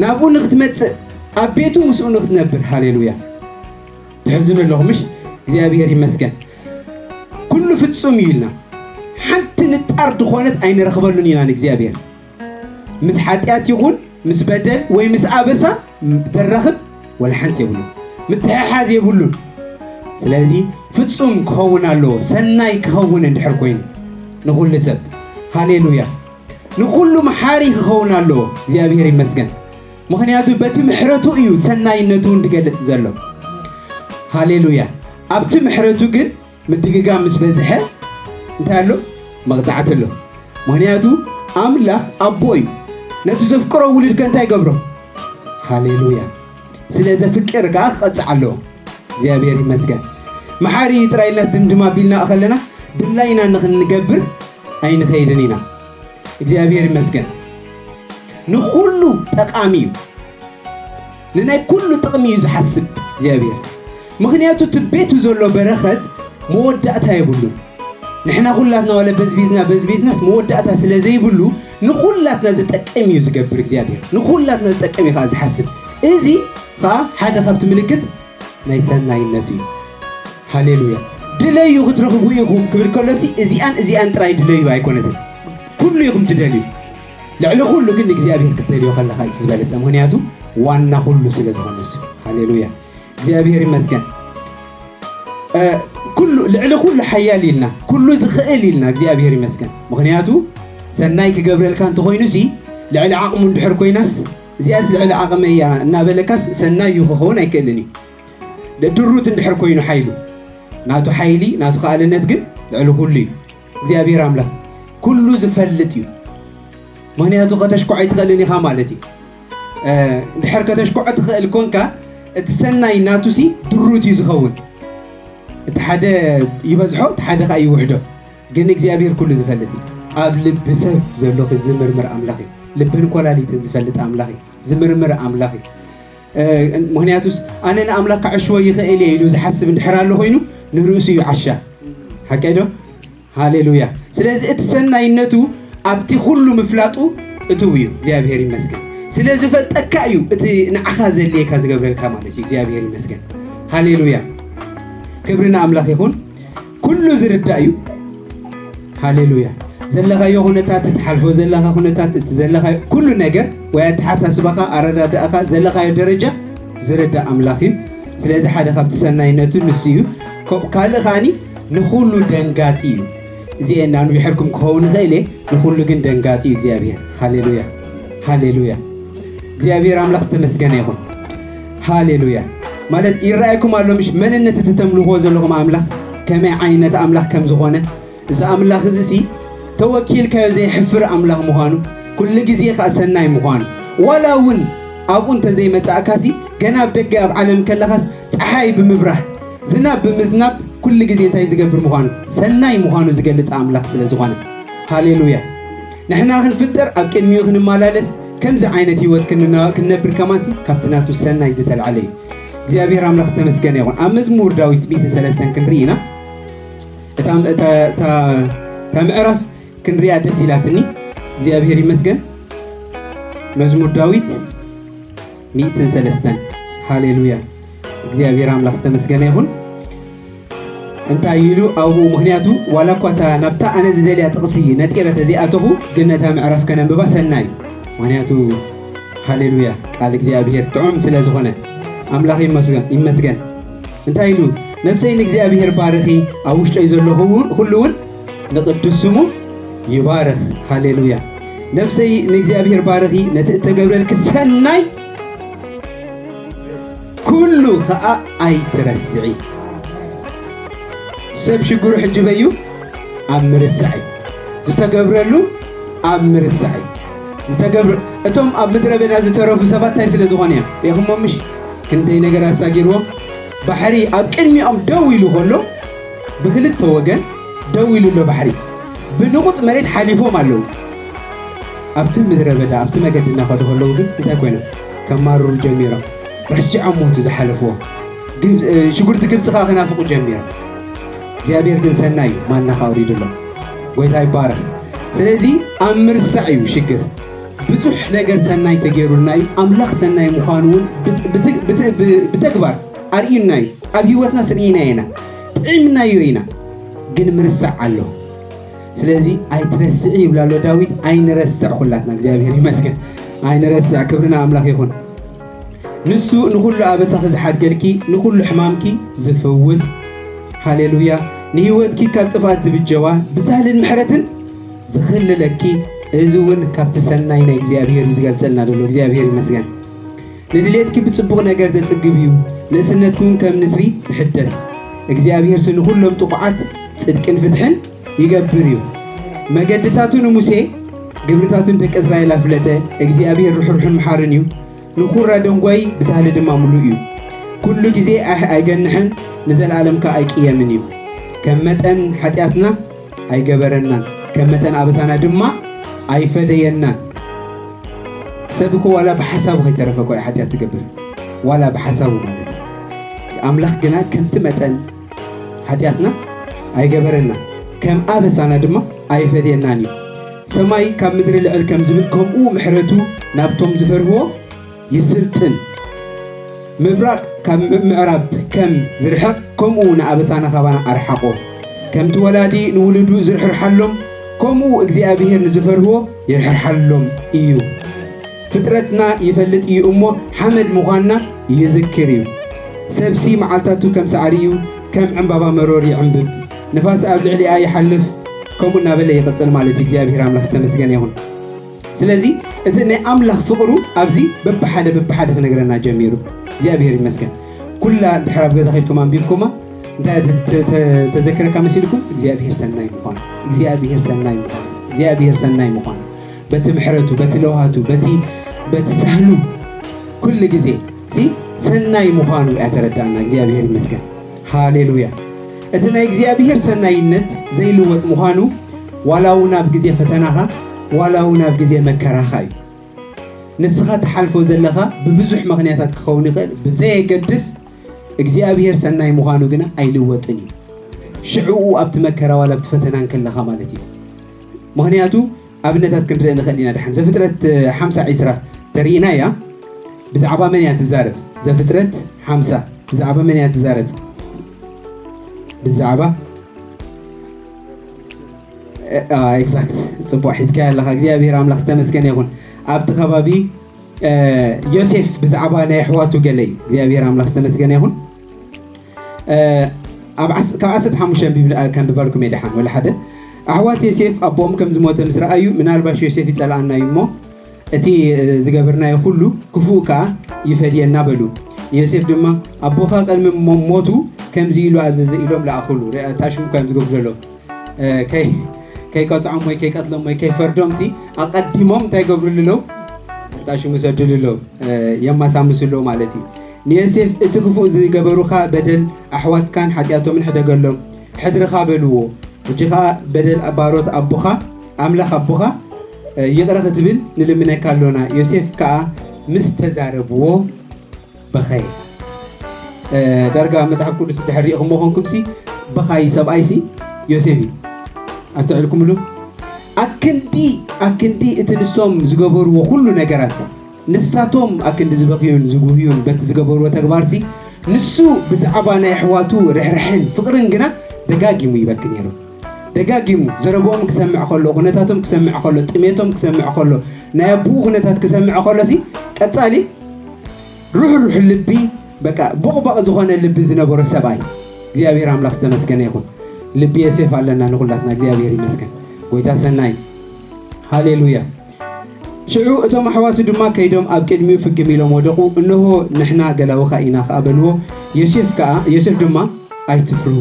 ናብኡ ንኽትመጽእ፣ ኣብ ቤቱ ምስኡ ንኽትነብር። ሃሌሉያ። ትሕዝኑ ኣለኹም ምሽ? እግዚኣብሔር ይመስገን። ኩሉ ፍጹም እዩ ኢልና፣ ሓንቲ ንጣር ዝኾነት ኣይንረኽበሉን ኢና ንእግዚኣብሔር። ምስ ሓጢኣት ይኹን ምስ በደል ወይ ምስ ኣበሳ ዘራኽብ ወላ ሓንቲ የብሉን። ምትሕሓዝ የብሉን። ስለዚ ፍጹም ክኸውን ኣለዎ፣ ሰናይ ክኸውን እንድሕር ኮይኑ ንኹሉ ሰብ። ሃሌሉያ። ንኹሉ መሓሪ ክኸውን ኣለዎ። እግዚኣብሔር ይመስገን። ምኽንያቱ በቲ ምሕረቱ እዩ ሰናይነቱ እውን ዝገልጽ ዘሎ። ሃሌሉያ። ኣብቲ ምሕረቱ ግን ምድግጋም ምስ በዝሐ እንታይ ኣሎ? መቕጻዕቲ ኣሎ። ምኽንያቱ ኣምላኽ ኣቦ እዩ። ነቲ ዘፍቅሮ ውሉድ ከ እንታይ ይገብሮ? ሃሌሉያ። ስለ ዘፍቅር ከኣ ክቐጽዕ ኣለዎ። እግዚኣብሔር ይመስገን። መሓሪ እዩ ጥራይ ኢልና ድምድም ኣቢልና ከለና ድላይና ንኽንገብር ኣይንኸይድን ኢና። እግዚኣብሔር ይመስገን። ንኹሉ ጠቓሚ እዩ። ንናይ ኩሉ ጥቕሚ እዩ ዝሓስብ እግዚኣብሔር። ምኽንያቱ እቲ ቤቱ ዘሎ በረኸት መወዳእታ የብሉን። ንሕና ኩላትና ዋለ በዝቢዝና በዝቢዝናስ መወዳእታ ስለ ዘይብሉ ንኹላትና ዝጠቅም እዩ ዝገብር እግዚኣብሔር። ንኹላትና ዝጠቅም እዩ ከዓ ዝሓስብ። እዚ ከዓ ሓደ ካብቲ ምልክት ናይ ሰናይነቱ እዩ። ሃሌሉያ። ድለዩ ክትረኽቡ ኢኹም ክብል ከሎሲ እዚኣን እዚኣን ጥራይ ድለዩ ኣይኮነትን። ኩሉ ኢኹም ትደልዩ። ልዕሊ ኩሉ ግን ንእግዚኣብሔር ክትደልዮ ከለኻ እዩ ዝበለጸ። ምኽንያቱ ዋና ኩሉ ስለ ዝኾነ እሱ። ሃሌሉያ። እግዚኣብሔር ይመስገን። እ፣ ኩሉ፣ ልዕሊ ኩሉ ሓያል ኢልና፣ ኩሉ ዝኽእል ኢልና እግዚኣብሔር ይመስገን። ምኽንያቱ ሰናይ ክገብረልካ እንተኾይኑሲ ልዕሊ ዓቕሙ እንድሕር ኮይናስ እዚኣስ ልዕሊ ዓቕመይ እያ እናበለካስ ሰናይ እዩ ክኸውን ኣይክእልን እዩ። ድ-፣ ድሩት እንድሕር ኮይኑ ሓይሉ፣ ናቱ ሓይሊ፣ ናቱ ከኣልነት ግን ልዕሊ ኩሉ እዩ። እግዚኣብሔር ኣምላኽ ኩሉ ዝፈልጥ እዩ። ምኽንያቱ ከተሽኩዖ ኣይትኽእልን ኢኻ ማለት እዩ። እ፣ እንድሕር ከተሽኩዖ ትኽእል ኮንካ እቲ ሰናይ ናቱሲ ድሩት እዩ ዝኸውን። እቲ ሓደ ይበዝሖ፣ እቲ ሓደ ኸኣ ይውሕዶ። ግን እግዚኣብሔር ኩሉ ዝፈልጥ እዩ። ኣብ ልቢ ሰብ ዘሎ ዝምርምር ኣምላኽ እዩ። ልብን ኮላሊትን ዝፈልጥ ኣምላኽ እዩ። ዝምርምር ኣምላኽ እዩ። እ፣ ምኽንያቱስ ኣነ ንኣምላኽ ክዕሽዎ ይኽእል እየ ኢሉ ዝሓስብ እንድሕር ኣሎ ኮይኑ ንርእሱ እዩ ዓሻ። ሓቀይ ዶ? ሃሌሉያ። ስለዚ እቲ ሰናይነቱ ኣብቲ ኩሉ ምፍላጡ እትው እዩ። እግዚኣብሔር ይመስገን። ስለ ዝፈልጠካ እዩ እቲ ንዓኻ ዘድልየካ ዝገብረልካ ማለት እዩ። እግዚኣብሔር ይመስገን። ሃሌሉያ። ክብሪ ንኣምላኽ ይኹን። ኩሉ ዝርዳእ እዩ። ሃሌሉያ። ዘለኻዮ ኩነታት፣ እትሓልፎ ዘለኻ ኩነታት፣ እቲ ዘለኻዮ ኩሉ ነገር ወይ ኣተሓሳስባኻ፣ ኣረዳድኣኻ፣ ዘለኻዮ ደረጃ ዝርዳእ ኣምላኽ እዩ። ስለዚ ሓደ ካብቲ ሰናይነቱ ንሱ እዩ። ኮ-፣ ካልእ ከኣኒ ንኹሉ ደንጋጺ እዩ። እዚኤን ኣንዊሐልኩም ክኸውን ይኽእል እየ፣ ንኹሉ ግን ደንጋጺ እዩ እግዚኣብሔር። ሃሌሉያ፣ ሃሌሉያ። እግዚኣብሔር ኣምላኽ ዝተመስገነ ይኹን። ሃሌሉያ። ማለት ይረኣየኩም ኣሎ ምሽ መንነት እቲ ተምልኽዎ ዘለኹም ኣምላኽ ከመይ ዓይነት ኣምላኽ ከም ዝኾነ። እዚ ኣምላኽ እዚ ሲ ተወኪልካዮ ዘይሕፍር ኣምላኽ ምዃኑ፣ ኩሉ ግዜ ከኣ ሰናይ ምዃኑ፣ ዋላ እውን ኣብኡ እንተዘይመጻእካሲ ገና ኣብ ደገ ኣብ ዓለም ከለኻስ ጸሓይ ብምብራህ ዝናብ ብምዝናብ ኩሉ ግዜ እንታይ ዝገብር ምዃኑ፣ ሰናይ ምዃኑ ዝገልጽ ኣምላኽ ስለ ዝኾነ። ሃሌሉያ። ንሕና ክንፍጠር ኣብ ቅድሚኡ ክንመላለስ ከምዚ ዓይነት ህይወት ክንና-፣ ክንነብር ከማንሲ ካብቲ ናቱ ሰናይ ዝተላዕለ እዩ። እግዚኣብሔር ኣምላኽ ዝተመስገነ ይኹን። ኣብ መዝሙር ዳዊት ሚእትን ሰለስተን ክንርኢ ኢና። እታ፣ እታ፣ እታ፣ እታ ምዕራፍ ክንሪኣ ደስ ኢላትኒ። እግዚኣብሔር ይመስገን። መዝሙር ዳዊት ሚእትን ሰለስተን። ሃሌሉያ። እግዚኣብሔር ኣምላኽ ዝተመስገነ ይኹን። እንታይ ኢሉ ኣብኡ፣ ምኽንያቱ ዋላ እኳ እታ ናብታ ኣነ ዝደልያ ጥቕሲ ነጢረ ተዘይኣተኹ፣ ግን ነታ ምዕራፍ ከነንብባ ሰናይ እዩ። ምኽንያቱ ሃሌሉያ፣ ቃል እግዚኣብሔር ጥዑም ስለ ዝኾነ ኣምላኽ ይመስገን፣ ይመስገን። እንታይ ኢሉ? ነፍሰይ ንእግዚኣብሔር ባርኺ፣ ኣብ ውሽጠይ ዘሎ ኩሉ እውን ንቕዱስ ስሙ ይባርኽ። ሃሌሉያ። ነፍሰይ ንእግዚኣብሔር ባርኺ፣ ነቲ እተገብረልኪ ሰናይ ኩሉ ኸኣ ኣይትረስዒ። ሰብ ሽግሩ ሕጂ በዩ ኣብ ምርሳዕ እዩ። ዝተገብረሉ ኣብ ምርሳዕ እዩ። ዝተገብረ-፣ እቶም ኣብ ምድረ በዳ ዝተረፉ ሰባት እንታይ ስለ ዝኾነ እዮም? ርኢኹሞ ምሽ? ክንደይ ነገር ኣሳጊርዎም። ባሕሪ ኣብ ቅድሚኦም ደው ኢሉ ከሎ፣ ብክልተ ወገን ደው ኢሉ ኣሎ ባሕሪ። ብንቑጽ መሬት ሓሊፎም ኣለዉ። ኣብቲ ምድረ በዳ፣ ኣብቲ መገዲ እናኸዱ ከለዉ ግን እንታይ ኮይኖም? ከማርሩ ጀሚሮም። ረሲዖም ሞቱ ዝሓለፍዎ። ግብ-፣ እ፣ ሽጉርቲ ግብጺ ከኣ ክናፍቑ ጀሚሮም። እግዚኣብሔር ግን ሰናይ እዩ፣ ማና ከኣ ኣውሪዱሎም። ጎይታ ይባረኽ። ስለዚ ኣብ ምርሳዕ እዩ ሽግር። ብዙሕ ነገር ሰናይ ተገይሩልና እዩ። ኣምላኽ ሰናይ ምዃኑ እውን ብት-፣ ብት-፣ ብት-፣ ብ-፣ ብተግባር ኣርእዩና እዩ። ኣብ ህይወትና ስርኢና ኢና። ጥዒምናዮ ኢና። ግን ምርሳዕ ኣሎ። ስለዚ ኣይትረስዒ ይብላ ኣሎ ዳዊት። ኣይንረስዕ ኩላትና። እግዚኣብሔር ይመስገን። ኣይንረስዕ። ክብሪ ንኣምላኽ ይኹን። ንሱ ንኹሉ ኣበሳኺ ዝሓድገልኪ፣ ንኹሉ ሕማምኪ ዝፍውስ፣ ሃሌሉያ፣ ንህይወትኪ ካብ ጥፍኣት ዝብጀዋ፣ ብሳህልን ምሕረትን ዝኽልለኪ፣ እዚ እውን ካብቲ ሰናይ ናይ እግዚኣብሔር እዩ ዝገልጸልና ዘሎ። እግዚኣብሔር ይመስገን። ንድሌትኪ ብጽቡቕ ነገር ዘጽግብ እዩ፣ ንእስነትኪ እውን ከም ንስሪ ትሕደስ። እግዚኣብሔርሲ ንኹሎም ጥቑዓት ጽድቅን ፍትሕን ይገብር እዩ። መገድታቱ ንሙሴ፣ ግብርታቱ ንደቂ እስራኤል ኣፍለጠ። እግዚኣብሔር ርሑርሕን መሓርን እዩ። ንኩራ ደንጓዪ ብሳህሊ ድማ ምሉእ እዩ። ኩሉ ግዜ ኣይ-፣ ኣይገንሕን፣ ንዘለኣለም ከኣ ኣይቅየምን እዩ። ከም መጠን ሓጢኣትና ኣይገበረናን፣ ከም መጠን ኣበሳና ድማ ኣይፈደየናን። ሰብ እኮ ዋላ ብሓሳቡ ከይተረፈ እኮ እዩ ሓጢኣት ትገብር፣ ዋላ ብሓሳቡ ማለት እዩ። ኣምላኽ ግና ከምቲ መጠን ሓጢኣትና ኣይገበረናን፣ ከም ኣበሳና ድማ ኣይፈደየናን እዩ። ሰማይ ካብ ምድሪ ልዕል ከም ዝብል፣ ከምኡ ምሕረቱ ናብቶም ዝፈርህዎ ይስልጥን። ምብራቕ ካብ ምዕራብ ከም ዝርሕቕ፣ ከምኡ ንኣበሳና ካባና ኣርሓቖ። ከምቲ ወላዲ ንውሉዱ ዝርሕርሓሎም፣ ከምኡ እግዚኣብሔር ንዝፈርህዎ ይርሕርሓሎም እዩ። ፍጥረትና ይፈልጥ እዩ እሞ፣ ሓመድ ምዃንና ይዝክር እዩ። ሰብሲ መዓልታቱ ከም ሳዕሪ እዩ፣ ከም ዕምባባ መሮር ይዕምብብ፣ ንፋስ ኣብ ልዕሊኣ ይሓልፍ፣ ከምኡ እናበለ ይቕጽል ማለት እዩ። እግዚኣብሔር ኣምላኽ ዝተመስገነ ይኹን። ስለዚ እቲ ናይ ኣምላኽ ፍቕሩ ኣብዚ በብሓደ በብሓደ ክነግረና ጀሚሩ። እግዚኣብሔር ይመስገን። ኩላ ድሕር ኣብ ገዛ ከድኩም ኣንቢብኩማ እንታይ ተ- ተ- ተ- ተዘክረካ መሲልኩም? እግዚኣብሔር ሰናይ ምዃኑ፣ እግዚኣብሔር ሰናይ ምዃኑ፣ እግዚኣብሔር ሰናይ ምዃኑ፣ በቲ ምሕረቱ፣ በቲ ለውሃቱ፣ በቲ በቲ ሳህሉ ኩሉ ግዜ ሲ ሰናይ ምዃኑ እያ ተረዳእና። እግዚኣብሔር ይመስገን። ሃሌሉያ። እቲ ናይ እግዚኣብሔር ሰናይነት ዘይልወጥ ምዃኑ ዋላ እውን ኣብ ግዜ ፈተናኻ፣ ዋላ እውን ኣብ ግዜ መከራኻ እዩ። ንስኻ ትሓልፎ ዘለኻ ብብዙሕ ምኽንያታት ክኸውን ይኽእል፣ ብዘየገድስ እግዚኣብሔር ሰናይ ምዃኑ ግና ኣይልወጥን እዩ። ሽዕኡ ኣብቲ መከራ ዋላ ኣብቲ ፈተና እንከለኻ ማለት እዩ። ምኽንያቱ ኣብነታት ክንርኢ ንኽእል ኢና። ደሓን ዘፍጥረት ሓምሳ ዒስራ ተርእይና እያ። ብዛዕባ መን እያ ትዛረብ? ዘፍጥረት ሓምሳ ብዛዕባ መን እያ ትዛረብ? ብዛዕባ ኤግዛክት ጽቡቕ ሒዝካ ኣለኻ። እግዚኣብሔር ኣምላኽ ዝተመስገነ ይኹን። ኣብቲ ከባቢ እ፣ ዮሴፍ ብዛዕባ ናይ ኣሕዋቱ ገለ እዩ። እግዚኣብሔር ኣምላኽ ዝተመስገነ ይኹን። እ፣ ኣብ ዓስ- ካብ ዓሰርተ ሓሙሽተ ኣንቢብ- ከንብበልኩም እየ ደሓን ወላ ሓደ። ኣሕዋት ዮሴፍ ኣቦኦም ከም ዝሞተ ምስ ረኣዩ፣ ምናልባሽ ዮሴፍ ይጸልኣና እዩ እሞ እቲ እ፣ ዝገበርናዮ ኩሉ ክፉእ ከኣ ይፈድየና በሉ። ዮሴፍ ድማ ኣቦኻ ቅድሚ ሞ- ሞቱ ከምዚ ኢሉ ኣዘዘ ኢሎም ለኣኹሉ። ርኣ፣ እታ ሽሙ እኳ እዮም ዝገብሩ ዘለዉ። እ፣ ከይ- ከይቀጽዖም ወይ ከይቀትሎም ወይ ከይፈርዶም ሲ ኣቐዲሞም እንታይ ይገብሩሉ ኣለዉ? እታ ሽሙ ይሰድሉ ኣለዉ። እ፣ የማሳምሱ ኣለዉ ማለት እዩ። ንዮሴፍ እቲ ክፉእ ዝገበሩኻ በደል ኣሕዋትካን ሓጢኣቶምን ሕደገሎም፣ ሕድርኻ በልዎ። ሕጂ ኸኣ በደል ባሮት ኣቦኻ ኣምላኽ ኣቦኻ እ፣ ይቕረ ክትብል ንልምነካ ኣሎና። ዮሴፍ ከኣ ምስ ተዛረብዎ በኸየ። እ፣ ዳርጋ መጽሓፍ ቅዱስ እንድሕር ሪኢኹሞ ኾንኩምሲ በኻይ ሰብኣይሲ ዮሴፍ እዩ። ኣስተውዒልኩምሉ? ኣክንዲ ኣክንዲ እቲ ንሶም ዝገበርዎ ኩሉ ነገራት ንሳቶም ኣክንዲ ዝበኽዩን ዝጉህዩን በቲ ዝገበርዎ ተግባርሲ ንሱ ብዛዕባ ናይ ኣሕዋቱ ርሕርሕን ፍቕርን ግና ደጋጊሙ ይበኪ ነይሩ። ደጋጊሙ ዘረብኦም ክሰምዕ ከሎ፣ ኩነታቶም ክሰምዕ ከሎ፣ ጥሜቶም ክሰምዕ ከሎ፣ ናይ ኣቦኡ ኩነታት ክሰምዕ ከሎሲ ቀጻሊ ርሕሩሕ ልቢ፣ በቃ ቦቕባቕ ዝኾነ ልቢ ዝነበሮ ሰብኣይ። እግዚኣብሔር ኣምላኽ ዝተመስገነ ይኹን። ልቢ ዮሴፍ ኣለና ንኹላትና። እግዚኣብሔር ይመስገን። ጎይታ ሰናይ። ሃሌሉያ። ሽዑ እቶም ኣሕዋቱ ድማ ከይዶም ኣብ ቅድሚኡ ፍግም ኢሎም ወደቑ። እንሆ ንሕና ገላውኻ ኢና ኸኣ በልዎ። ዮሴፍ ከኣ ዮሴፍ ድማ ኣይትፍርሁ፣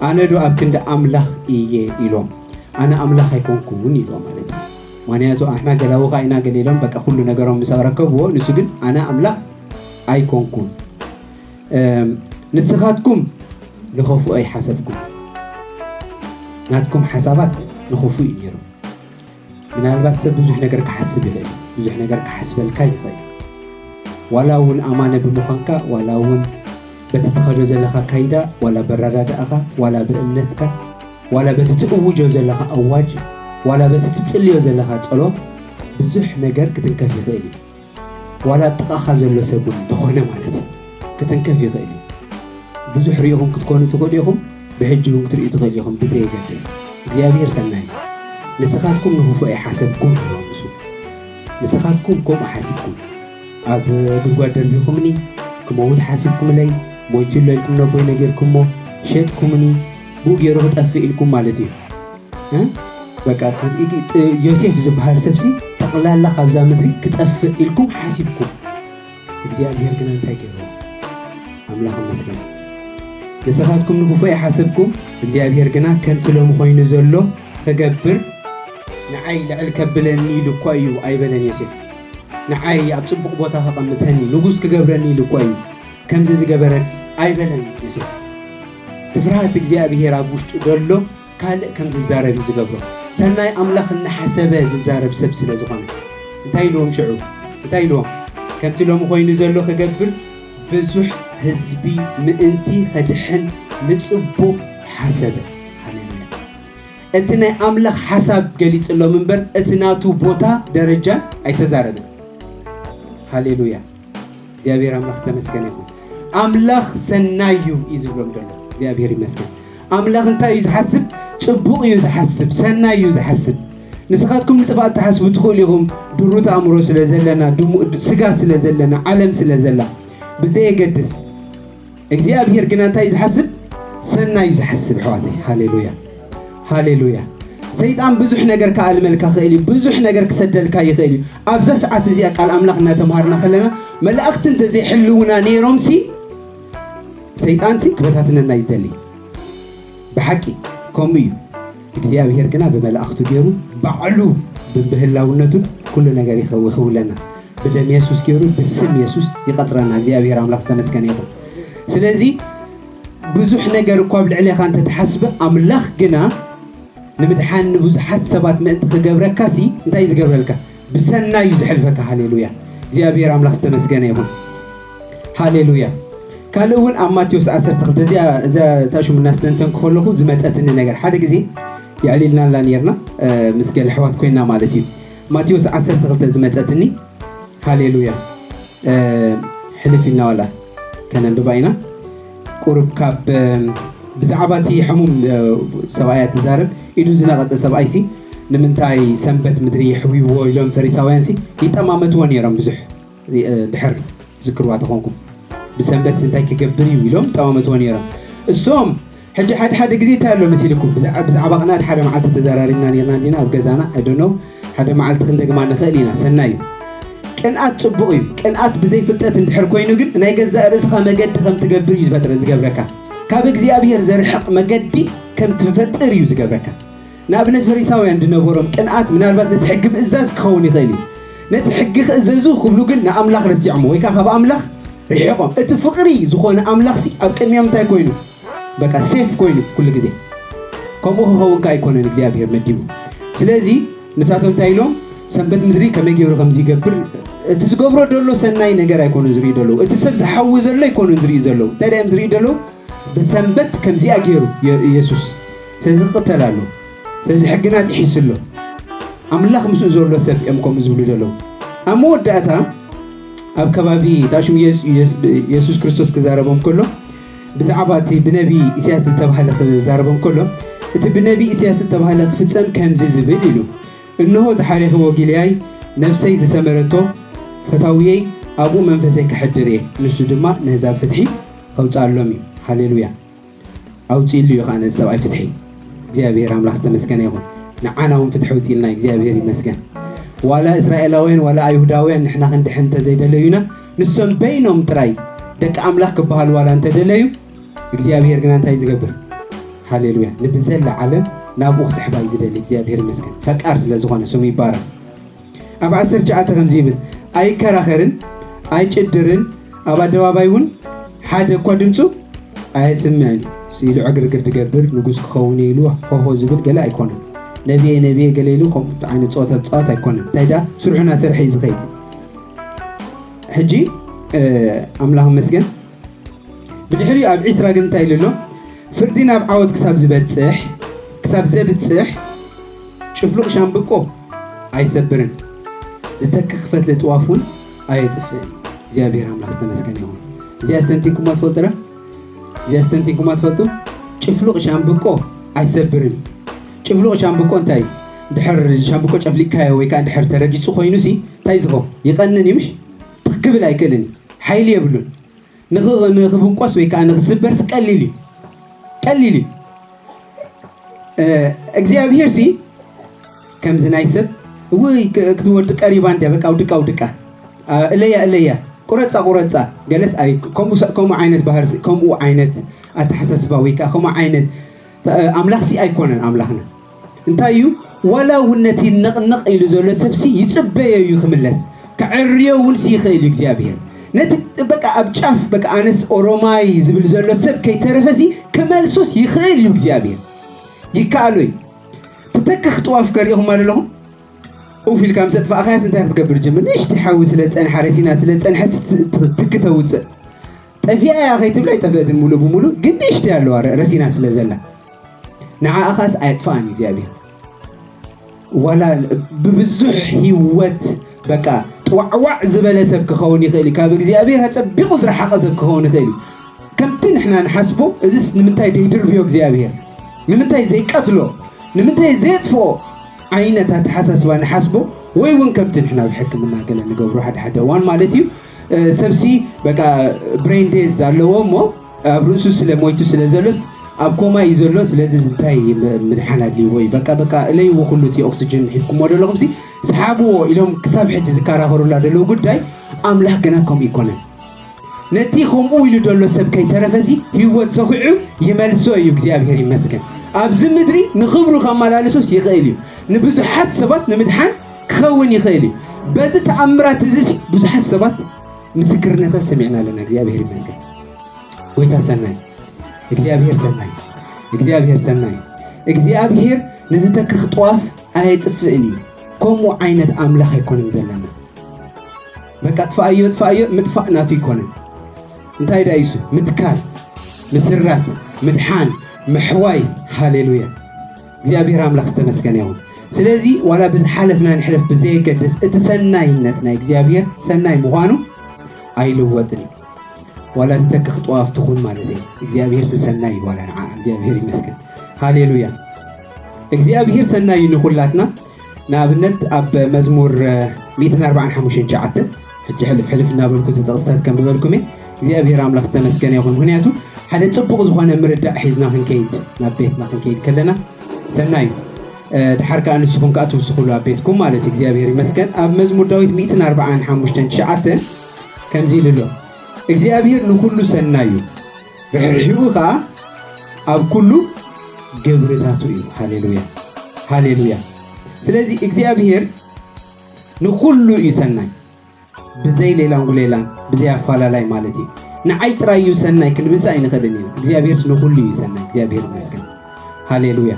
ኣነ ዶ ኣብ ክንዲ ኣምላኽ እየ ኢሎም። ኣነ ኣምላኽ ኣይኮንኩን ኢሎም ማለት እዩ። ምኽንያቱ ኣሕና ገላውኻ ኢና ገለ ኢሎም በቃ ኩሉ ነገሮም ምስ ኣረከብዎ ንሱ ግን ኣነ ኣምላኽ ኣይኮንኩን። እም፣ ንስኻትኩም ንኸፉእ ኣይሓሰብኩም። ናትኩም ሓሳባት ንኸፉእ እዩ ነይሩ። ምናልባት ሰብ ብዙሕ ነገር ክሓስብ ይኽእል፣ ብዙሕ ነገር ክሓስበልካ ይኽእል። ዋላ እውን ኣማነ ብምዃንካ፣ ዋላ እውን በቲ ትኸዶ ዘለኻ ካይዳ፣ ዋላ በረዳድኣኻ፣ ዋላ ብእምነትካ፣ ዋላ በቲ ትእውጆ ዘለኻ ኣዋጅ፣ ዋላ በቲ ትጽልዮ ዘለኻ ጸሎት ብዙሕ ነገር ክትንከፍ ይኽእል እዩ። ዋላ ኣብ ጥቓኻ ዘሎ ሰብ እውን እንተኾነ ማለት እዩ ክትንከፍ ይኽእል እዩ። ብዙሕ ሪኢኹም ክትኮኑ ትኽእሉ ኢኹም፣ ብሕጂ እውን ክትርእዩ ትኽእሉ ኢኹም፣ ብዘየገድስ እግዚኣብሔር ሰናይ እዩ። ንስኻትኩም ንኽፉእ ኣይሓሰብኩም ኢልዎም ንሱ። ንስኻትኩም ከምኡ ሓሲብኩም ኣብ ጉድጓድ ደርቢኹምኒ፣ ክመውት ሓሲብኩምለይ፣ ሞይቱ ኣሎ ኢልኩም ነቦይ ነጊርኩሞ፣ ሸጥኩምኒ፣ ብኡ ገይሩ ክጠፍእ ኢልኩም ማለት እዩ። እ? በቃ ክ- ክ- ጥ- ዮሴፍ ዝበሃል ሰብሲ ጠቕላላ ካብዛ ምድሪ ክጠፍእ ኢልኩም ሓሲብኩም። እግዚኣብሔር ግና እንታይ ገይሩ? ኣምላኽ ይመስገን። ንስኻትኩም ንክፉእ ይሓሰብኩም፣ እግዚኣብሔር ግና ከምቲ ሎሚ ኮይኑ ዘሎ ክገብር ንዓይ ልዕል ከብለኒ ኢሉ እኳ እዩ ኣይበለን ዮሴፍ። ንዓይ ኣብ ጽቡቕ ቦታ ከቐምተኒ ንጉስ ክገብረኒ ኢሉ እኳ እዩ ከምዚ ዝገበረ ኣይበለን ዮሴፍ። እቲ ፍርሃት እግዚኣብሔር ኣብ ውሽጡ ዘሎ ካልእ ከም ዝዛረብ እዩ ዝገብሮ። ሰናይ ኣምላኽ እናሓሰበ ዝዛረብ ሰብ ስለ ዝኾነ። እንታይ ኢልዎም ሽዑ? እንታይ ኢልዎም? ከምቲ ሎሚ ኮይኑ ዘሎ ክገብር ብዙሕ ህዝቢ ምእንቲ ከድሕን ንጽቡቕ ሓሰበ። ሃሌሉያ። እቲ ናይ ኣምላኽ ሓሳብ ገሊጽሎም እምበር እቲ ናቱ ቦታ ደረጃ ኣይተዛረበን። ሃሌሉያ። እግዚኣብሔር ኣምላኽ ዝተመስገነ ይኹን። ኣምላኽ ሰናይ እዩ እዩ ዝብሎም ዘሎ። እግዚኣብሔር ይመስገን። ኣምላኽ እንታይ እዩ ዝሓስብ? ጽቡቕ እዩ ዝሓስብ፣ ሰናይ እዩ ዝሓስብ። ንስኻትኩም ንጥፋት ትሓስቡ ትኽእሉ ኢኹም። ድሩት ኣእምሮ ስለ ዘለና፣ ድሙ-፣ ስጋ ስለ ዘለና፣ ዓለም ስለ ዘላ፣ ብዘየገድስ እግዚኣብሔር ግና እንታይ እዩ ዝሓስብ? ሰናይ እዩ ዝሓስብ፣ ኣሕዋተይ። ሃሌሉያ፣ ሃሌሉያ። ሰይጣን ብዙሕ ነገር ክኣልመልካ ክእል እዩ፣ ብዙሕ ነገር ክሰደልካ ይኽእል እዩ። ኣብዛ ሰዓት እዚኣ ቃል ኣምላኽ እናተምሃርና ከለና፣ መላእኽቲ እንተዘይሕልውና ነይሮምሲ፣ ሰይጣንሲ ክበታትነና እዩ ዝደሊ። ብሓቂ ከምኡ እዩ። እግዚኣብሔር ግና ብመላእኽቱ ገይሩ ባዕሉ ብብህላውነቱ ኩሉ ነገር ይኸው-፣ ይኽውለና። ብደም የሱስ ገይሩ፣ ብስም የሱስ ይቐጽረና። እግዚኣብሔር ኣምላኽ ዝተመስገነ ይኹን። ስለዚ ብዙሕ ነገር እኳ ኣብ ልዕሌኻ እንተትሓስበ፣ ኣምላኽ ግና ንምድሓን ንብዙሓት ሰባት ምእንቲ ክገብረካሲ እንታይ እዩ ዝገብረልካ? ብሰናይ እዩ ዝሕልፈካ። ሃሌሉያ። እግዚኣብሔር ኣምላኽ ዝተመስገነ ይኹን። ሃሌሉያ። ካልእ እውን ኣብ ማቴዎስ ዓሰርተ ክልተ፣ እዚኣ፣ እዛ ታሽሙ እናስተንተንኩ ከለኹ ዝመጸትኒ ነገር፣ ሓደ ግዜ የዕሊልናላ ነርና፣ እ፣ ምስ ገለ ኣሕዋት ኮይና ማለት እዩ። ማቴዎስ ዓሰርተ ክልተ ዝመጸትኒ፣ ሃሌሉያ፣ እ፣ ሕልፍ ኢልና ዋላ ከነንብባ ኢና። ቁሩብ ካብ፣ እ፣ ብዛዕባ እቲ ሕሙም፣ እ፣ ሰብኣይ እያ ትዛረብ። ኢዱ ዝነቐጸ ሰብኣይሲ ንምንታይ ሰንበት ምድሪ የሕውይዎ ኢሎም ፈሪሳውያንሲ ይጠማመትዎ ነይሮም ብዙሕ። እ፣ ድሕር ዝክርዋ ተኾንኩም፣ ብሰንበትስ እንታይ ክገብር እዩ ኢሎም ጠማመትዎ ነይሮም። እሶም ሕጂ ሓደ ሓደ ግዜ እንታይ ኣሎ መሲልኩም? ብዛዕ-፣ ብዛዕባ ቅንኣት ሓደ መዓልቲ ተዘራሪብና ነርና እንዲና ኣብ ገዛና፣ I don't know፣ ሓደ መዓልቲ ክንደግማ ንኽእል ኢና። ሰናይ እዩ። ቅንኣት ጽቡቕ እዩ። ቅንኣት ብዘይ ፍልጠት እንድሕር ኮይኑ ግን ናይ ገዛእ ርእስኻ መገዲ ከም ትገብር እዩ ዝፈጥረ-፣ ዝገብረካ። ካብ እግዚኣብሔር ዘርሕቕ መገዲ ከም ትፈጥር እዩ ዝገብረካ። ንኣብነት ፈሪሳውያን ዝነበሮም ቅንኣት ምናልባት ነቲ ሕጊ ምእዛዝ ክኸውን ይኽእል እዩ። ነቲ ሕጊ ክእዘዙ ክብሉ ግን ንኣምላኽ ረሲዖም ወይ ከኣ ካብ ኣምላኽ ርሒቖም። እቲ ፍቕሪ ዝኾነ ኣምላኽሲ ኣብ ቅድሚኦም እንታይ ኮይኑ? በቃ ሴፍ ኮይኑ ኩሉ ግዜ። ከምኡ ክኸውን ከኣ ኣይኮነን እግዚኣብሔር መዲቡ። ስለዚ ንሳቶም እንታይ ኢሎም? ሰንበት ምድሪ ከመይ ገይሩ ከም ዝገብር፣ እቲ ዝገብሮ ዘሎ ሰናይ ነገር ኣይኮኑን ዝርእዩ ዘለዉ። እቲ ሰብ ዝሓዊ ዘሎ ኣይኮኑን ዝርእዩ ዘለዉ። እንታይ ድዮም ዝርእዩ ዘለዉ? ብሰንበት ከምዚኣ ገይሩ የ-፣ የሱስ። ስለዚ ክቕተል ኣሎ። ስለዚ ሕግና ጥሒሱ ኣሎ። ኣምላኽ ምስኡ ዘሎ ሰብ እዮም ከምኡ ዝብሉ ዘለዉ። ኣብ መወዳእታ ኣብ ከባቢ ታሽሙ የስ-፣ የስ-፣ የሱስ ክርስቶስ ክዛረቦም ከሎ ብዛዕባ እቲ ብነቢ ኢሳያስ ዝተባህለ ክዛረቦም ከሎ፣ እቲ ብነቢ ኢሳያስ ዝተባህለ ክፍጸም ከምዚ ዝብል ኢሉ፣ "እንሆ ዝሓሬኽዎ ጊልያይ፣ ነፍሰይ ዝሰመረቶ ፈታውየይ፣ ኣብኡ መንፈሰይ ከሕድር እየ፣ ንሱ ድማ ነህዛብ ፍትሒ ከውጽኣሎም እዩ።" ሃሌሉያ። ኣውጺእሉ እዩ ኸኣ ነዚ ሰብኣይ ፍትሒ። እግዚኣብሔር ኣምላኽ ዝተመስገነ ይኹን። ንዓና እውን ፍትሒ ኣውጺእልና፣ እግዚኣብሔር ይመስገን። ዋላ እስራኤላውያን ዋላ ኣይሁዳውያን ንሕና ክንድሕን እንተዘይደለዩና፣ ንሶም በይኖም ጥራይ ደቂ ኣምላኽ ክበሃሉ ዋላ እንተደለዩ፣ እግዚኣብሔር ግና እንታይ እዩ ዝገብር? ሃሌሉያ። ንብዘላ ዓለም ናብኡ ክስሕባ እዩ ዝደሊ። እግዚኣብሔር ይመስገን። ፈቃር ስለ ዝኾነ ስሙ ይባረኽ። ኣብ ዓሰርተ ትሽዓተ ከምዚ ይብል፣ "ኣይከራኸርን፣ ኣይጭድርን፣ ኣብ ኣደባባይ እውን ሓደ እኳ ድምፁ ኣየስምዕን እዩ። ኢሉ ዕግርግር ዝገብር፣ ንጉስ ክኸውን እየ ኢሉ ሆሆ ዝብል ገለ ኣይኮነን። ነቢየ፣ ነቢየ ገለ ኢሉ ከምኡ ዓይነት ፀወታ ዝፃወት ኣይኮነን። እንታይ ደኣ ስርሑ እናሰርሐ እዩ ዝኸይድ።" ሕጂ፣ እ፣ ኣምላኽ ይመስገን። ብድሕሪኡ ኣብ ዒስራ ግን እንታይ ኢሉ ኣሎ? "ፍርዲ ናብ ዓወት ክሳብ ዝበጽሕ፣ ክሳብ ዘብጽሕ፣ ጭፍሉቕ ሻምብቆ ኣይሰብርን፣ ዝተክኽ ፈትሊ ጥዋፍ እውን ኣየጥፍእን እዩ።" እግዚኣብሔር ኣምላኽ ዝተመስገነ ይኹን። እዚኣ ኣስተንቲንኩማ ትፈልጡ ዶ? እዚኣ ኣስተንቲንኩማ ትፈልጡ? ጭፍሉቕ ሻምብቆ ኣይሰብርን እዩ። ጭፍሉቕ ሻምብቆ እንታይ እዩ? ድሕር ሻምብቆ ጨፍሊቕካዮ ወይ ከኣ ድሕር ተረጊጹ ኮይኑሲ እንታይ ዝኸውን? ይቐንን እዩ ምሽ? ትኽ ክብል ኣይክእልን እዩ። ሓይሊ የብሉን። ንኽ-፣ ንኽብንቆስ ወይ ከኣ ንኽስበርስ ቀሊል እዩ። ቀሊል እዩ። እ፣ እግዚኣብሄርሲ ከምዚ ናይ ሰብ፣ "ውይ፣ ክ-፣ ክትወድቅ ቀሪባ እንድያ፣ በቃ ውድቃ፣ ውድቃ። አ፣ እለያ፣ እለያ፣ ቁረጻ፣ ቁረጻ።" ገለስ ኣይ-፣ ከምኡ ሰ-፣ ከምኡ ዓይነት ባህርሲ፣ ከምኡ ዓይነት ኣተሓሳስባ ወይ ከኣ ከምኡ ዓይነት፣ እ፣ ኣምላኽሲ ኣይኮነን ኣምላኽና። እንታይ እዩ? ዋላ እውን ነቲ ነቕነቕ ኢሉ ዘሎ ሰብሲ ይጽበዮ እዩ ክምለስ። ከዕርዮ እውን ይኽእል እዩ እግዚኣብሔር። ነቲ በቃ ኣብ ጫፍ በቃ ኣነስ ኦሮማይ ዝብል ዘሎ ሰብ ከይተረፈሲ ክመልሶስ ይኽእል እዩ እግዚኣብሔር። ይከኣሎ እዩ። ትተክኽ ጥዋፍ ከሪእኹም ኣለኹም። ኡፍ ኢልካ ምስ ኣጥፋእኻያስ እንታይ ክትገብር ጀምር? ንእሽቲ ሓዊ ስለ ዝጸንሓ ረሲና ስለ ዝጸንሐ ትክ ተውጽእ። ጠፊኣ እያ ከይትብላ ኣይጠፍአትን ሙሉ ብሙሉ፣ ግን ንእሽቲ ኣለዋ ረ-፣ ረሲና ስለ ዘላ። ንዓኣ ኻስ ኣየጥፍኣን እግዚኣብሔር። ዋላ ብብዙሕ ህይወት በቃ ጥዋዕዋዕ ዝበለ ሰብ ክኸውን ይኽእል እዩ። ካብ እግዚኣብሔር ኣጸቢቑ ዝረሓቐ ሰብ ክኸውን ይኽእል እዩ። ከምቲ ንሕና ንሓስቦ፣ እዚስ ንምንታይ ደይድርብዮ እግዚኣብሔር? ንምንታይ ዘይቀትሎ? ንምንታይ ዘየጥፍኦ ዓይነት ኣተሓሳስባ ንሓስቦ? ወይ እውን ከምቲ ንሕና ኣብ ሕክምና ገለ ንገብሮ ሓደ ሓደ እዋን ማለት እዩ፣ እ፣ ሰብሲ በቃ ብሬን ዴዝ ኣለዎ እሞ ኣብ ርእሱ ስለ ሞይቱ ስለ ዘሎስ ኣብ ኮማ እዩ ዘሎ፣ ስለዚ እንታይ ም-፣ ምድሓን ኣድልይዎ እዩ? በቃ በቃ እለይዎ ኩሉ እቲ ኦክስጅን ሂብኩሞ ዘለኹምሲ ስሓብዎ ኢሎም ክሳብ ሕጂ ዝከራኸሩላ ዘለዉ ጉዳይ ኣምላኽ ግና ከምኡ ይኮነን። ነቲ ከምኡ ኢሉ ዘሎ ሰብ ከይተረፈሲ ህይወት ሰኺዑ ይመልሶ እዩ። እግዚኣብሔር ይመስገን። ኣብዚ ምድሪ ንኽብሩ ከመላልሶስ ይኽእል እዩ። ንብዙሓት ሰባት ንምድሓን ክኸውን ይኽእል እዩ። በዚ ተኣምራት እዚሲ ብዙሓት ሰባት ምስክርነታት ሰሚዕና ኣለና። እግዚኣብሔር ይመስገን። ጎይታ ሰናይ፣ እግዚኣብሔር ሰናይ፣ እግዚኣብሔር ሰናይ። እግዚኣብሔር ንዝተክኽ ጥዋፍ ኣየጥፍእን እዩ። ከምኡ ዓይነት ኣምላኽ ኣይኮነን ዘለና። በቃ ጥፋኣዮ፣ ጥፋኣዮ፣ ምጥፋእ ናቱ ኣይኮነን። እንታይ ደኣ እዩ እሱ? ምትካል፣ ምስራት፣ ምድሓን፣ ምሕዋይ። ሃሌሉያ። እግዚኣብሔር ኣምላኽ ዝተመስገነ ይኹን። ስለዚ ዋላ ብዝሓለፍና ንሕለፍ ብዘየገድስ፣ እቲ ሰናይነት ናይ እግዚኣብሔር ሰናይ ምዃኑ ኣይልወጥን እዩ። ዋላ ትተክኽ ጥዋፍ ትኹን ማለት እዩ። እግዚኣብሔር ሰናይ እዩ፣ ዋላ ንዓ እግዚኣብሔር ይመስገን። ሃሌሉያ። እግዚኣብሔር ሰናይ እዩ ንኹላትና። ንኣብነት ኣብ መዝሙር፣ እ፣ ሚእትን ኣርባዓን ሓሙሽተን ትሽዓተ፣ ሕጂ ሕልፍ ሕልፍ እናበልኩ እቲ ጥቕስታት ከንብበልኩም እየ። እግዚኣብሔር ኣምላኽ ዝተመስገነ ይኹን። ምኽንያቱ ሓደ ጽቡቕ ዝኾነ ምርዳእ ሒዝና ክንከይድ፣ ናብ ቤትና ክንከይድ ከለና ሰናይ እዩ። እ፣ ድሓር ከኣ ንስኹም ከኣ ትውስኹሉ ኣብ ቤትኩም ማለት እዩ። እግዚኣብሔር ይመስገን። ኣብ መዝሙር ዳዊት ሚእትን ኣርባዓን ሓሙሽተን ትሽዓተ ከምዚ ኢሉ ኣሎ፣ እግዚኣብሔር ንኹሉ ሰናይ እዩ፣ ርሕሪሕኡ ከኣ ኣብ ኩሉ ግብርታቱ እዩ። ሃሌሉያ፣ ሃሌሉያ። ስለዚ እግዚኣብሔር ንኹሉ እዩ ሰናይ፣ ብዘይ ሌላን ጉሌላን፣ ብዘይ ኣፋላላይ ማለት እዩ። ንዓይ ጥራይ እዩ ሰናይ ክንብልሲ ኣይንኽእልን እዩ። እግዚኣብሔርስ ንኹሉ እዩ ሰናይ። እግዚኣብሔር ይመስገን። ሃሌሉያ።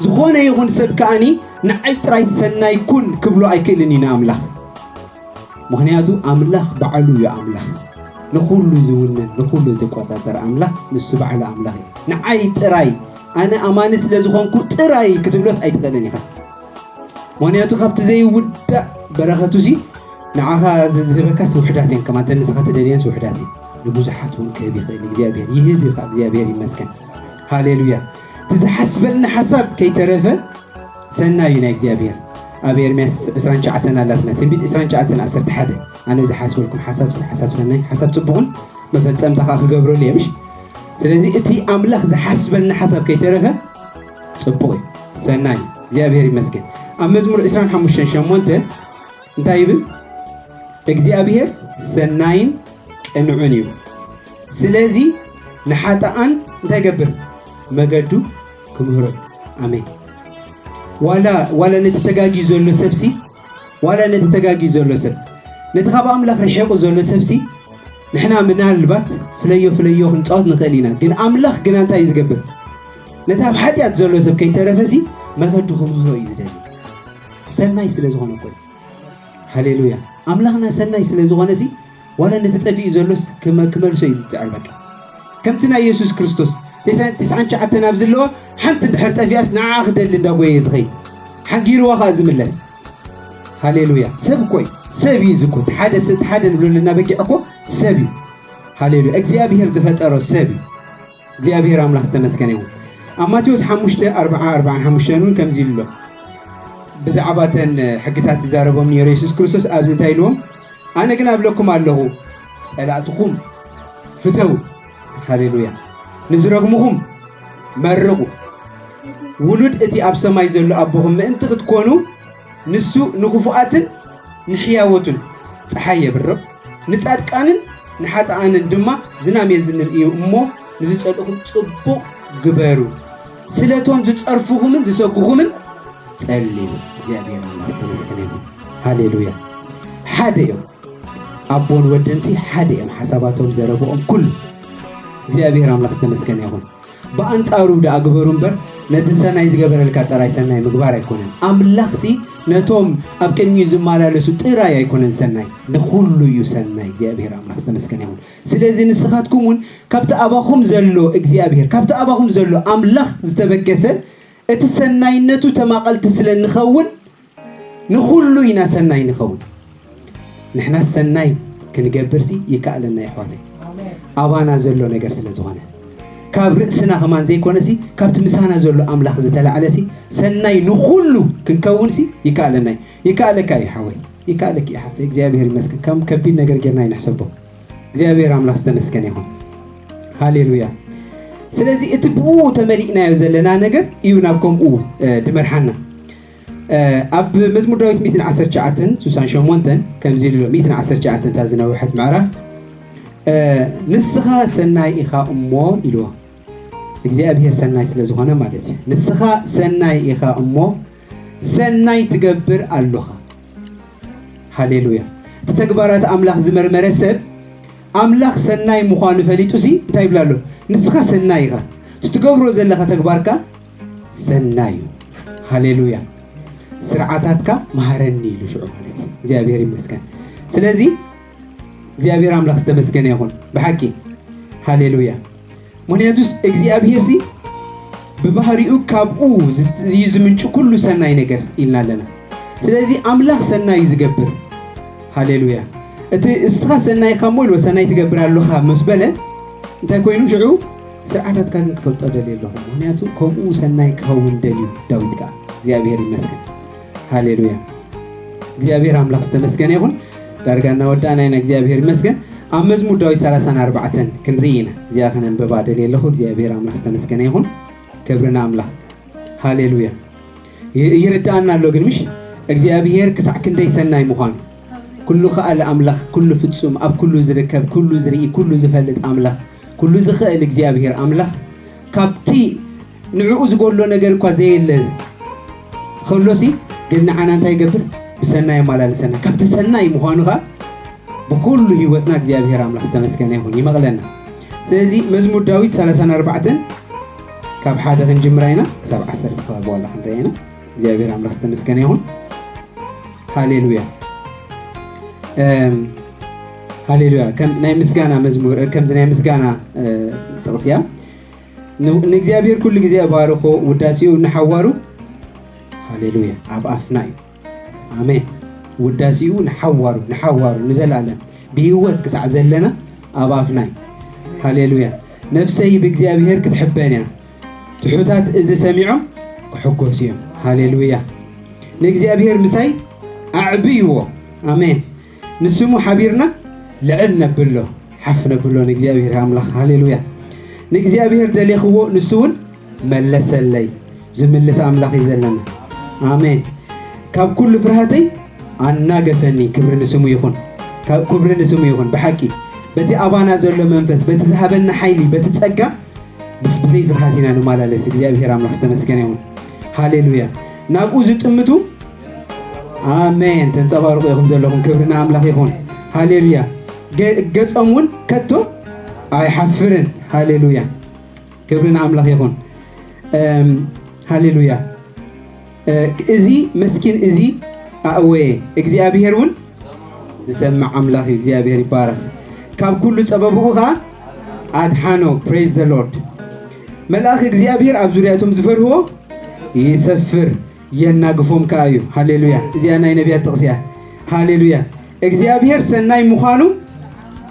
ዝኾነ ይኹን ሰብ ከኣኒ ንዓይ ጥራይ ሰናይ ኩን ክብሎ ኣይክእልን እዩ ንኣምላኽ። ምኽንያቱ ኣምላኽ ባዕሉ እዩ ኣምላኽ። ንኹሉ ዝውንን፣ ንኹሉ ዝቆጻጸር ኣምላኽ ንሱ ባዕሉ ኣምላኽ እዩ። ንዓይ ጥራይ፣ ኣነ ኣማኒ ስለ ዝኾንኩ ጥራይ ክትብሎስ ኣይትኽእልን ኢኻ። ምኽንያቱ ካብቲ ዘይውዳእ በረኸቱሲ ንዓኻ ዝህበካስ ውሑዳት እየን፣ ከማንተን ንስኻ ትደልየንስ ውሑዳት እየን። ንብዙሓት እውን ክህብ ይኽእል እግዚኣብሔር። ይህብ እዩ ኸዓ እግዚኣብሔር ይመስገን። ሃሌሉያ። እቲ ዝሓስበልና ሓሳብ ከይተረፈ ሰናይ እዩ ናይ እግዚኣብሔር። ኣብ ኤርምያስ ዕስራን ትሽዓተን ኣላትና፣ ትንቢት ዕስራን ትሽዓተን ዓሰርተ ሓደ፣ ኣነ ዝሓስበልኩም ሓሳብ፣ ሓሳብ ሰናይ፣ ሓሳብ ጽቡቕን መፈጸምታ ኸዓ ክገብረሉ እየ፣ ምሽ? ስለዚ እቲ ኣምላኽ ዝሓስበልና ሓሳብ ከይተረፈ ጽቡቕ እዩ፣ ሰናይ እዩ። እግዚኣብሔር ይመስገን። ኣብ መዝሙር ዕስራን ሓሙሽተን ሸሞንተ እንታይ ይብል? እግዚኣብሔር ሰናይን ቅኑዕን እዩ። ስለዚ ንሓጥኣን እንታይ ይገብር? መገዱ ክምህሮ። ኣሜን። ዋላ፣ ዋላ ነቲ ተጋግዩ ዘሎ ሰብሲ፣ ዋላ ነቲ ተጋግዩ ዘሎ ሰብ፣ ነቲ ካብ ኣምላኽ ርሒቑ ዘሎ ሰብሲ፣ ንሕና ምናልባት ፍለዮ ፍለዮ ክንጻወት ንኽእል ኢና። ግን ኣምላኽ ግና እንታይ እዩ ዝገብር? ነቲ ኣብ ሓጢኣት ዘሎ ሰብ ከይተረፈሲ መገዱ ክምህሮ እዩ ዝደሊ። ሰናይ ስለ ዝኾነ እኮ እዩ። ሃሌሉያ። ኣምላኽና ሰናይ ስለ ዝኾነሲ፣ ዋላ ነቲ ጠፊኡ ዘሎስ ክመ-፣ ክመልሶ እዩ ዝጽዕር። በቃ ከምቲ ናይ የሱስ ክርስቶስ፣ ተስዓን፣ ተስዓን ትሽዓተን ኣብ ዘለዋ፣ ሓንቲ እንድሕር ጠፊኣስ ንዓኣ ክደሊ እንዳጎየ ዝኸይድ፣ ሓንጊርዋ ኸኣ ዝምለስ። ሃሌሉያ። ሰብ እኮ እዩ። ሰብ እዩ እዚ እኮ። እቲ ሓደ ስ-፣ እቲ ሓደ ንብሎ ኣለና በጊዕ እኮ ሰብ እዩ። ሃሌሉያ። እግዚኣብሔር ዝፈጠሮ ሰብ እዩ። እግዚኣብሔር ኣምላኽ ዝተመስገነ ይኹን። ኣብ ማቴዎስ ሓሙሽተ፣ ኣርብዓ፣ ኣርብዓን ሓሙሽተን እውን ከምዚ ኢሉ ኣሎ። ብዛዕባ እተን ሕግታት ዝዛረቦም ነይሩ የሱስ ክርስቶስ ኣብዚ እንታይ ኢልዎም? ኣነ ግን ኣብለኩም ኣለኹ፣ ጸላእትኹም ፍተዉ። ሃሌሉያ። ንዝረግሙኹም መርቑ። ውሉድ እቲ ኣብ ሰማይ ዘሎ ኣቦኹም ምእንቲ ክትኮኑ፣ ንሱ ንክፉኣትን ንሕያዎትን ጸሓይ የብርቕ፣ ንጻድቃንን ንሓጥኣንን ድማ ዝናም የዝንብ እዩ እሞ፣ ንዝጸልእኹም ጽቡቕ ግበሩ። ስለቶም ዝጸርፉኹምን ዝሰጉኹምን ጸልዩ። እግዚኣብሔር ኣምላኽ ዝተመስገነ ይኹን። ሃሌሉያ። ሓደ እዮም። ኣቦን ወድንሲ ሓደ እዮም፣ ሓሳባቶም፣ ዘረብኦም፣ ኩሉ። እግዚኣብሔር ኣምላኽ ዝተመስገነ ይኹን። ብኣንጻሩ ደኣ ግበሩ እምበር፣ ነቲ ሰናይ ዝገበረልካ ጥራይ ሰናይ ምግባር ኣይኮነን። ኣምላኽሲ ነቶም ኣብ ቅድሚኡ ዝመላለሱ ጥራይ ኣይኮነን ሰናይ፣ ንኹሉ እዩ ሰናይ። እግዚኣብሔር ኣምላኽ ዝተመስገነ ይኹን። ስለዚ ንስኻትኩም እውን ካብቲ ኣባኹም ዘሎ እግዚኣብሔር፣ ካብቲ ኣባኹም ዘሎ ኣምላኽ ዝተበገሰ እቲ ሰናይነቱ ተማቐልቲ ስለ ንኸውን ንኹሉ ኢና ሰናይ ንኸውን። ንሕና ሰናይ ክንገብርሲ ይከኣለና የሕዋተይ። ኣባና ዘሎ ነገር ስለ ዝኾነ። ካብ ርእስና ከማን ዘይኮነሲ ካብቲ ምሳና ዘሎ ኣምላኽ ዝተላዕለሲ ሰናይ ንኹሉ ክንከውንሲ ይከኣለና እዩ። ይከኣለካ እዩ ሓወይ። ይከኣለኪ እዩ ሓፍተይ። እግዚኣብሔር ይመስገን። ከም ከቢድ ነገር ጌርና ይንሕሰቦ። እግዚኣብሔር ኣምላኽ ዝተመስገነ ይኹን። ሃሌሉያ። ስለዚ እቲ ብኡ ተመሊእናዮ ዘለና ነገር እዩ ናብ ከምኡ፣ እ፣ ድመርሓና። እ፣ ኣብ መዝሙር ዳዊት ሚእትን ዓሰርተ ትሽዓተን ስሳን ሸሞንተን ከምዚ ኢሉ ኣሎ፣ ሚእትን ዓሰርተ ትሽዓተን እታ ዝነውሐት ምዕራፍ፣ እ፣ "ንስኻ ሰናይ ኢኻ እሞ" ኢልዎ። እግዚኣብሔር ሰናይ ስለ ዝኾነ ማለት እዩ። "ንስኻ ሰናይ ኢኻ እሞ ሰናይ ትገብር ኣሎኻ።" ሃሌሉያ። እቲ ተግባራት ኣምላኽ ዝመርመረ ሰብ ኣምላኽ ሰናይ ምዃኑ ፈሊጡሲ እንታይ ይብላ ኣሎ? "ንስኻ ሰናይ ኢኻ። እቲ ትገብሮ ዘለኻ ተግባርካ ሰናይ እዩ። ሃሌሉያ። ስርዓታትካ መሃረኒ" ኢሉ ሽዑ ማለት እዩ። እግዚኣብሔር ይመስገን። ስለዚ እግዚኣብሔር ኣምላኽ ዝተመስገነ ይኹን። ብሓቂ ሃሌሉያ። ምኽንያቱስ እግዚኣብሔርሲ ብባህሪኡ ካብኡ ዝ-፣ እዩ ዝምንጩ ኩሉ ሰናይ ነገር ኢልና ኣለና። ስለዚ ኣምላኽ ሰናይ እዩ ዝገብር። ሃሌሉያ። እቲ እስኻ ሰናይ ኢኻ እሞ ኢልዎ ሰናይ ትገብር ኣለኻ ምስ በለ እንታይ ኮይኑ ሽዑ ስርዓታትካ ግን ክፈልጦ ደልየ ኣለኹ። ምኽንያቱ ከምኡ ሰናይ ክኸውን ደልዩ ዳዊት ከኣ። እግዚኣብሔር ይመስገን። ሃሌሉያ። እግዚኣብሔር ኣምላኽ ዝተመስገነ ይኹን። ዳርጋ እናወዳእና ኢና። እግዚኣብሔር ይመስገን። ኣብ መዝሙር ዳዊት ሰላሳን ኣርባዕተን ክንርኢ ኢና። እዚኣ ከነንብባ ደልየ ኣለኹ። እግዚኣብሔር ኣምላኽ ዝተመስገነ ይኹን። ክብሪ ንኣምላኽ። ሃሌሉያ። ይ-፣ ይርድኣና ኣሎ ግን ምሽ እግዚኣብሔር ክሳዕ ክንደይ ሰናይ ምዃኑ። ኩሉ ከኣል ኣምላኽ፣ ኩሉ ፍጹም፣ ኣብ ኩሉ ዝርከብ፣ ኩሉ ዝርኢ፣ ኩሉ ዝፈልጥ ኣምላኽ፣ ኩሉ ዝኽእል እግዚኣብሔር ኣምላኽ ካብቲ ንዕኡ ዝጎድሎ ነገር እኳ ዘየለ ከሎሲ ግን ንዓና እንታይ ይገብር? ብሰናይ የመላልሰና። ካብቲ ሰናይ ምዃኑ ኸኣ ብኹሉ ህይወትና እግዚኣብሔር ኣምላኽ ዝተመስገነ ይኹን፣ ይመቕለና። ስለዚ መዝሙር ዳዊት ሰላሳን ኣርባዕተን ካብ ሓደ ክንጅምራ ኢና፣ ክሳብ ዓሰርተ ከባቢ ዋላ ክንርኣ ኢና። እግዚኣብሔር ኣምላኽ ዝተመስገነ ይኹን። ሃሌሉያ። እም፣ ሃሌሉያ። ከም ናይ ምስጋና መዝሙር፣ ከምዚ ናይ ምስጋና፣ እ፣ ጥቕሲ እያ። ን-፣ ንእግዚኣብሔር ኩሉ ግዜ እባርኾ፣ ውዳሴኡ ንሓዋሩ፣ ሃሌሉያ፣ ኣብ ኣፍና እዩ። ኣሜን። ውዳሴኡ ንሓዋሩ፣ ንሓዋሩ፣ ንዘለኣለም፣ ብህይወት ክሳዕ ዘለና ኣብ ኣፍና እዩ። ሃሌሉያ። ነፍሰይ ብእግዚኣብሔር ክትሕበን እያ። ትሑታት እዚ ሰሚዖም ክሕጎሱ እዮም። ሃሌሉያ። ንእግዚኣብሔር ምሳይ ኣዕብይዎ። ኣሜን። ንስሙ ሓቢርና ልዕል ነብሎ፣ ሓፍ ነብሎ ንእግዚኣብሔር ኣምላኽ። ሃሌሉያ። ንእግዚኣብሔር ደሌኽዎ፣ ንሱ እውን መለሰለይ። ዝምልስ ኣምላኽ እዩ ዘለና። ኣሜን። ካብ ኩሉ ፍርሃተይ ኣናገፈኒ። ክብሪ ንስሙ ይኹን። ካብ፣ ክብሪ ንስሙ ይኹን። ብሓቂ በቲ ኣባና ዘሎ መንፈስ፣ በቲ ዝሃበና ሓይሊ፣ በቲ ጸጋ፣ ብዘይ ፍርሃት ኢና ንመላለስ። እግዚኣብሔር ኣምላኽ ዝተመስገነ ይኹን። ሃሌሉያ። ናብኡ ዝጥምቱ፣ ኣሜን፣ ተንጸባርቑ ኢኹም ዘለኹም። ክብሪ ንኣምላኽ ይኹን። ሃሌሉያ። ገ-፣ ገጾም እውን ከቶ ኣይሓፍርን። ሃሌሉያ። ክብሪ ንኣምላኽ ይኹን። እም፣ ሃሌሉያ። እ፣ እዚ መስኪን እዚ ኣእወየ፣ እግዚኣብሔር እውን ዝሰምዕ ኣምላኽ እዩ። እግዚኣብሔር ይባረኽ። ካብ ኩሉ ጸበብኡ ኸዓ ኣድሓኖ። Praise the Lord። መልኣኽ እግዚኣብሔር ኣብ ዙርያ እቶም ዝፈርህዎ ይሰፍር፣ የናግፎም ከኣ እዩ። ሃሌሉያ። እዚኣ ናይ ነቢያት ጥቕሲ እያ። ሃሌሉያ። እግዚኣብሔር ሰናይ ምዃኑ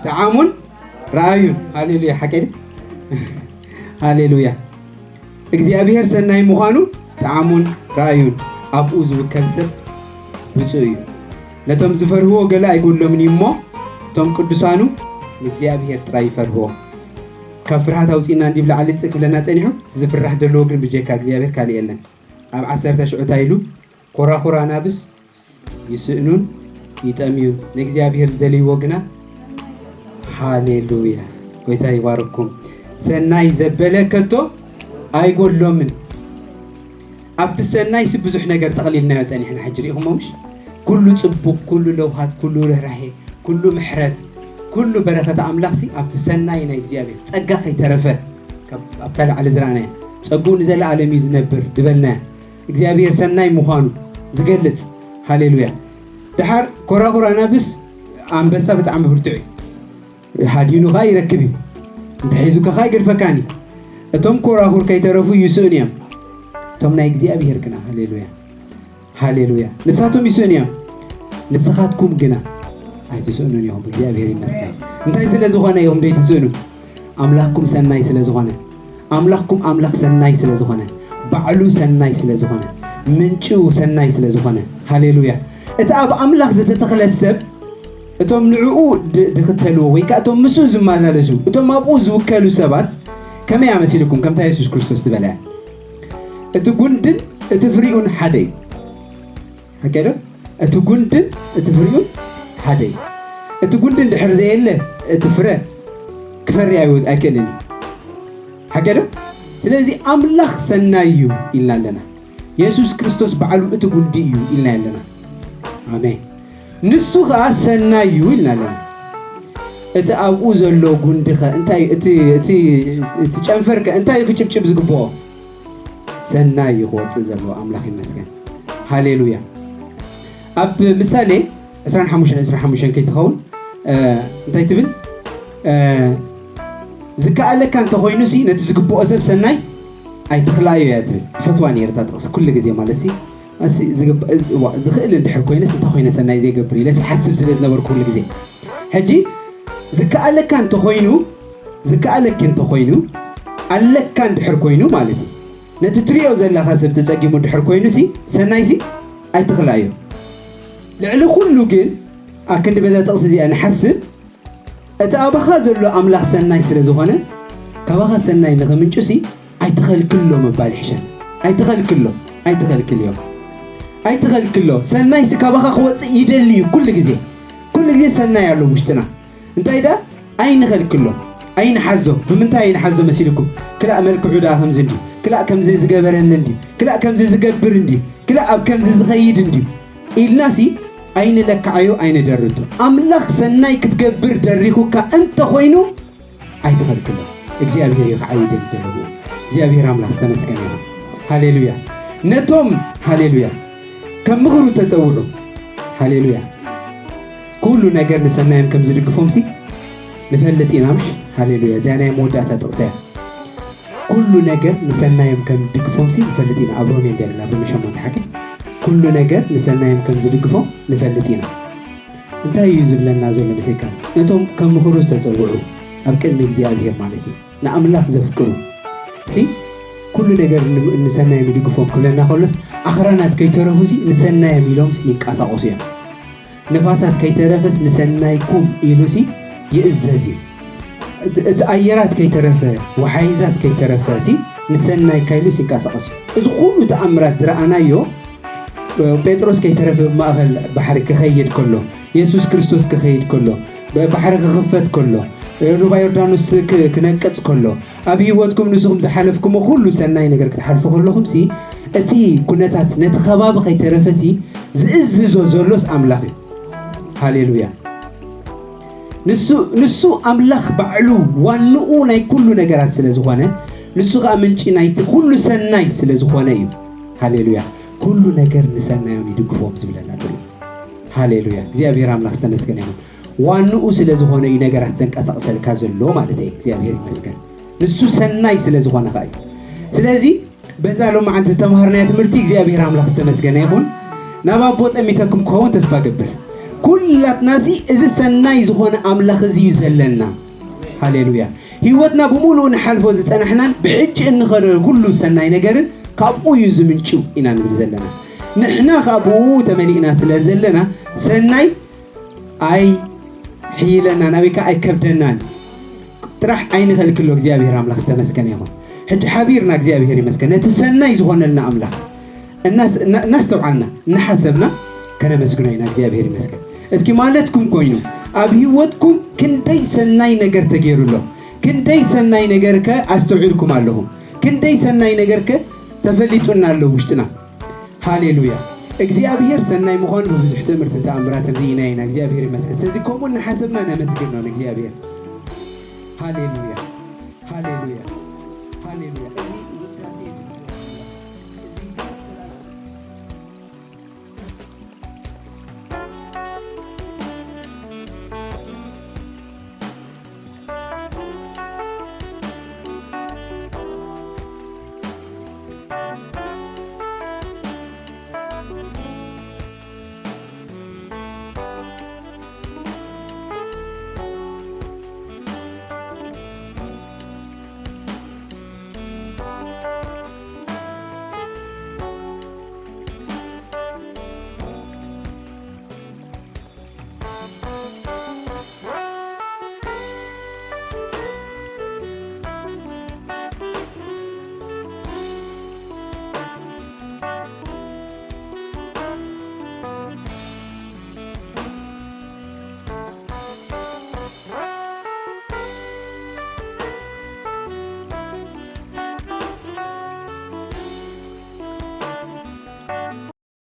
ጠዓሙን ረኣዩን። ሃሌሉያ። ሓቀይ ድዩ? ሃሌሉያ። እግዚኣብሔር ሰናይ ምዃኑ ጠዓሙን ረኣዩን። ኣብኡ ዝውከል ሰብ ብፁዕ እዩ። ነቶም ዝፈርህዎ ገለ ኣይጎድሎምን እዩ እሞ፣ እቶም ቅዱሳኑ ንእግዚኣብሔር ጥራይ ይፈርህዎ። ካብ ፍርሃት ኣውፂእና እንዲብ ላዕሊ ጽእ ክብለና ጸኒሑ፣ ዝፍራሕ ደለዎ ግን ብጀካ እግዚኣብሔር ካልእ የለን። ኣብ ዓሰርተ ሽዑ እንታይ ኢሉ? ኮራኹር ኣናብስ ይስእኑን ይጠምዩን፣ ንእግዚኣብሔር ዝደልይዎ ግና። ሃሌሉያ። ጎይታ ይባርኩም። ሰናይ ዘበለ ከቶ ኣይጎድሎምን። ኣብቲ ሰናይሲ ብዙሕ ነገር ጠቕሊልናዮ ጸኒሕና፣ ሕጂ ርኢኹሞ ምሽ? ኩሉ ጽቡቕ፣ ኩሉ ለውሃት፣ ኩሉ ርህራሄ፣ ኩሉ ምሕረት፣ ኩሉ በረኸት ኣምላኽሲ ኣብቲ ሰናይ ናይ እግዚኣብሔር ጸጋ ከይተረፈ፣ ካብ ኣብታ ላዕሊ ዝረኣናያ፣ ጸግኡ ንዘለኣለም እዩ ዝነብር ዝበልናያ፣ እግዚኣብሔር ሰናይ ምዃኑ ዝገልጽ። ሃሌሉያ። ደሓር ኮራኹር ኣናብስ ኣንበሳ ብጣዕሚ ብርቱዕ እዩ። ሃዲኑ ኸኣ ይረክብ እዩ። እንተሒዙካ ኸኣ ይገድፈካን እዩ። እቶም ኮራኹር ከይተረፉ ይስእኑ እዮም። እቶም ናይ እግዚኣብሔር ግና፣ ሃሌሉያ፣ ሃሌሉያ፣ ንሳቶም ይስእኑ እዮም። ንስኻትኩም ግና ኣይትስእኑን ኢኹም። እግዚኣብሔር ይመስገን። እንታይ ስለ ዝኾነ ኢኹም ዘይትስእኑ? ኣምላኽኩም ሰናይ ስለ ዝኾነ፣ ኣምላኽኩም ኣምላኽ ሰናይ ስለ ዝኾነ፣ ባዕሉ ሰናይ ስለ ዝኾነ፣ ምንጭ ሰናይ ስለ ዝኾነ፣ ሃሌሉያ። እቲ ኣብ ኣምላኽ ዝተተኽለ ሰብ፣ እቶም ንዕኡ ድ- ድኽተልዎ ወይ ከኣ እቶም ምስኡ ዝመላለሱ፣ እቶም ኣብኡ ዝውከሉ ሰባት ከመይ ኣመሲልኩም? ከምታ የሱስ ክርስቶስ ዝበለ፣ እቲ ጉንድን እቲ ፍሪኡን ሓደ እዩ። ሓቂ ዶ? እቲ ጉንድን እቲ ፍሪኡን ሓደ እዩ። እቲ ጉንድን ድሕር ዘየለ እቲ ፍረ ክፈሪ ኣይወ- ኣይክእልን እዩ። ሓቂ ዶ? ስለዚ ኣምላኽ ሰናይ እዩ ኢልና ኣለና። የሱስ ክርስቶስ ባዕሉ እቲ ጉንዲ እዩ ኢልና ኣለና። ኣሜን። ንሱ ኸኣ ሰናይ እዩ ኢልና ኣለና። እቲ ኣብኡ ዘሎ ጉንዲ ኸ እንታይ እዩ? እቲ፣ እቲ፣ እቲ ጨንፈር ከ እንታይ እዩ ክጭብጭብ ዝግብኦ? ሰናይ እዩ ክወጽእ ዘለዎ። ኣምላኽ ይመስገን። ሃሌሉያ። ኣብ ምሳሌ ዕስራን ሓሙሽተን ዕስራን ሓሙሽተን ከይትኸውን፣ እ፣ እንታይ ትብል? እ፣ ዝከኣለካ እንተኾይኑሲ ነቲ ዝግብኦ ሰብ ሰናይ ኣይትኽልኣዮ እያ ትብል። ፈትዋ ነይረ እታ ጥቕሲ ኩሉ ግዜ ማለት ሲ፣ ኣሲ ዝግብ-፣ ዋ፣ ዝኽእል እንድሕር ኮይነስ እንታይ ኮይነ ሰናይ ዘይገብር ኢለስ ሓስብ ስለ ዝነበርኩ ኩሉ ግዜ። ሕጂ ዝከኣለካ እንተኾይኑ፣ ዝከኣለኪ እንተኾይኑ፣ ኣለካ እንድሕር ኮይኑ ማለት እዩ። ነቲ ትሪኦ ዘለኻ ሰብ ተጸጊሙ እንድሕር ኮይኑሲ፣ ሰናይሲ ኣይትኽልኣዮ። ልዕሊ ኩሉ ግን፣ ኣክንዲ በዛ ጥቕሲ እዚኣ ንሓስብ፣ እቲ ኣባኻ ዘሎ ኣምላኽ ሰናይ ስለ ዝኾነ፣ ካባኻ ሰናይ ንኽምንጩሲ ኣይትኸልክሎ ምባል ይሕሸን። ኣይትኸልክሎ፣ ኣይትኸልክልዮ። ኣይትኸልክሎ። ሰናይሲ ካባኻ ክወጽእ ይደሊ እዩ ኩሉ ግዜ። ኩሉ ግዜ ሰናይ ኣሎ ውሽጥና። እንታይ ደኣ? ኣይንኸልክሎ። ኣይንሓዞ። ብምንታይ ኣይንሓዞ መሲልኩም? ክላእ መልክዑ ደኣ ከምዚ እንድዩ። ክላእ ከምዚ ዝገበረኒ እንድዩ። ክላእ ከምዚ ዝገብር እንድዩ። ክላእ ኣብ ከምዚ ዝኸይድ እንድዩ። ኢልናሲ ኣይንለክዓዮ፣ ኣይንደርቶ። ኣምላኽ ሰናይ ክትገብር ደሪኹካ እንተኾይኑ ኣይትኸልክሎ። እግዚኣብሔር እዩ ክዓይደል ዘለዎ። እግዚኣብሔር ኣምላኽ ዝተመስገነ ይኹን። ሃሌሉያ። ነቶም፣ ሃሌሉያ፣ ከም ምኽሩ ተጸውዑ። ሃሌሉያ። ኩሉ ነገር ንሰናዮም ከም ዝድግፎምሲ ንፈልጥ ኢና፣ ምሽ? ሃሌሉያ። እዚኣ ናይ መወዳእታ ጥቕሲ እያ። ኩሉ ነገር ንሰናዮም ከም ዝድግፎምሲ ንፈልጥ ኢና። ኣብ ሮሜ እንዲያ ዘለና፣ ኣብ ሮሜ ሸሞንተ ሓቂ። ኩሉ ነገር ንሰናዮም ከም ዝድግፎም ንፈልጥ ኢና። እንታይ እዩ ዝብለና ዘሎ መሲልካ? ነቶም ከም ምኽሩ ዝተጸውዑ ኣብ ቅድሚ እግዚኣብሔር ማለት እዩ፣ ንኣምላኽ ዘፍቅሩ። ሲ፣ ኩሉ ነገር ን-፣ ንሰናዮም ይድግፎም ክብለና ከሎስ፣ ኣኽራናት ከይተረፉሲ ንሰናዮም ኢሎምሲ ይንቀሳቐሱ እዮም። ንፋሳት ከይተረፈስ ንሰናይኩም ኢሉሲ ይእዘዝ እዩ። እቲ፣ እቲ ኣየራት ከይተረፈ፣ ወሓይዛት ከይተረፈሲ ንሰናይካ ኢሉሲ ይንቀሳቐስ እዩ። እዚ ኩሉ ተኣምራት ዝረኣናዮ፣ ጴጥሮስ ከይተረፈ ብማእከል ባሕሪ ክኸይድ ከሎ፣ የሱስ ክርስቶስ ክኸይድ ከሎ፣ ብ-፣ ባሕሪ ክኽፈት ከሎ፣ ሩባ ዮርዳኖስ ክ-፣ ክነቅጽ ከሎ፣ ኣብ ህይወትኩም ንስኹም ዝሓለፍኩሞ ኩሉ ሰናይ ነገር ክትሓልፉ ከለኹምሲ፣ እቲ ኩነታት ነቲ ከባቢ ከይተረፈሲ ዝእዝዞ ዘሎስ ኣምላኽ እዩ። ሃሌሉያ። ንሱ፣ ንሱ ኣምላኽ ባዕሉ ዋንኡ ናይ ኩሉ ነገራት ስለ ዝኾነ፣ ንሱ ኸኣ ምንጪ ናይቲ ኩሉ ሰናይ ስለ ዝኾነ እዩ። ሃሌሉያ። ኩሉ ነገር ንሰናዮም ይድግፎም ዝብለና ዘሎ። ሃሌሉያ። እግዚኣብሔር ኣምላኽ ዝተመስገነ ይኹን። ዋንኡ ስለ ዝኾነ እዩ ነገራት ዘንቀሳቕሰልካ ዘሎ ማለት እዩ። እግዚኣብሔር ይመስገን። ንሱ ሰናይ ስለ ዝኾነ ኸኣ እዩ። ስለዚ በዛ ሎማዓንቲ ዝተምሃርናዮ ትምህርቲ እግዚኣብሔር ኣምላኽ ዝተመስገነ ይኹን። ናብ ኣቦ ጠሚተኩም ክኸውን ተስፋ ገብር። ኩላትናሲ እዚ ሰናይ ዝኾነ ኣምላኽ እዚ እዩ ዘለና። ሃሌሉያ። ህይወትና ብምሉኡ ንሓልፎ ዝጸናሕናን ብሕጂ እንኸዶ ኩሉ ሰናይ ነገርን ካብኡ እዩ ዝምንጩ ኢና ንብል ዘለና። ንሕና ካብ ብኡ ተመሊእና ስለ ዘለና ሰናይ ኣይሕይለናን፣ ኣበይ ከኣ ኣይከብደናን። ጥራሕ ኣይንኸልክሎ። እግዚኣብሔር ኣምላኽ ዝተመስገነ ይኹን። ሕጂ ሓቢርና እግዚኣብሔር ይመስገን ነቲ ሰናይ ዝኾነልና ኣምላኽ እናስ-፣ እና-፣ እናስተውዓልና፣ እናሓሰብና ከነመስግኖ ኢና። እግዚኣብሔር ይመስገን። እስኪ ማለትኩም ኮይኑ፣ ኣብ ህይወትኩም ክንደይ ሰናይ ነገር ተገይሩ ኣሎ? ክንደይ ሰናይ ነገር ከ ኣስተውዒልኩም ኣለኹም? ክንደይ ሰናይ ነገር ከ ተፈሊጡና ኣሎ ውሽጥና? ሃሌሉያ። እግዚኣብሔር ሰናይ ምዃኑ ብብዙሕ ትእምርትን ተኣምራትን ርኢና ኢና። እግዚኣብሔር ይመስገን። ስለዚ ከምኡ እናሓሰብና ነመስግኖ ንእግዚኣብሔር። ሃሌሉያ፣ ሃሌሉያ፣ ሃሌሉያ።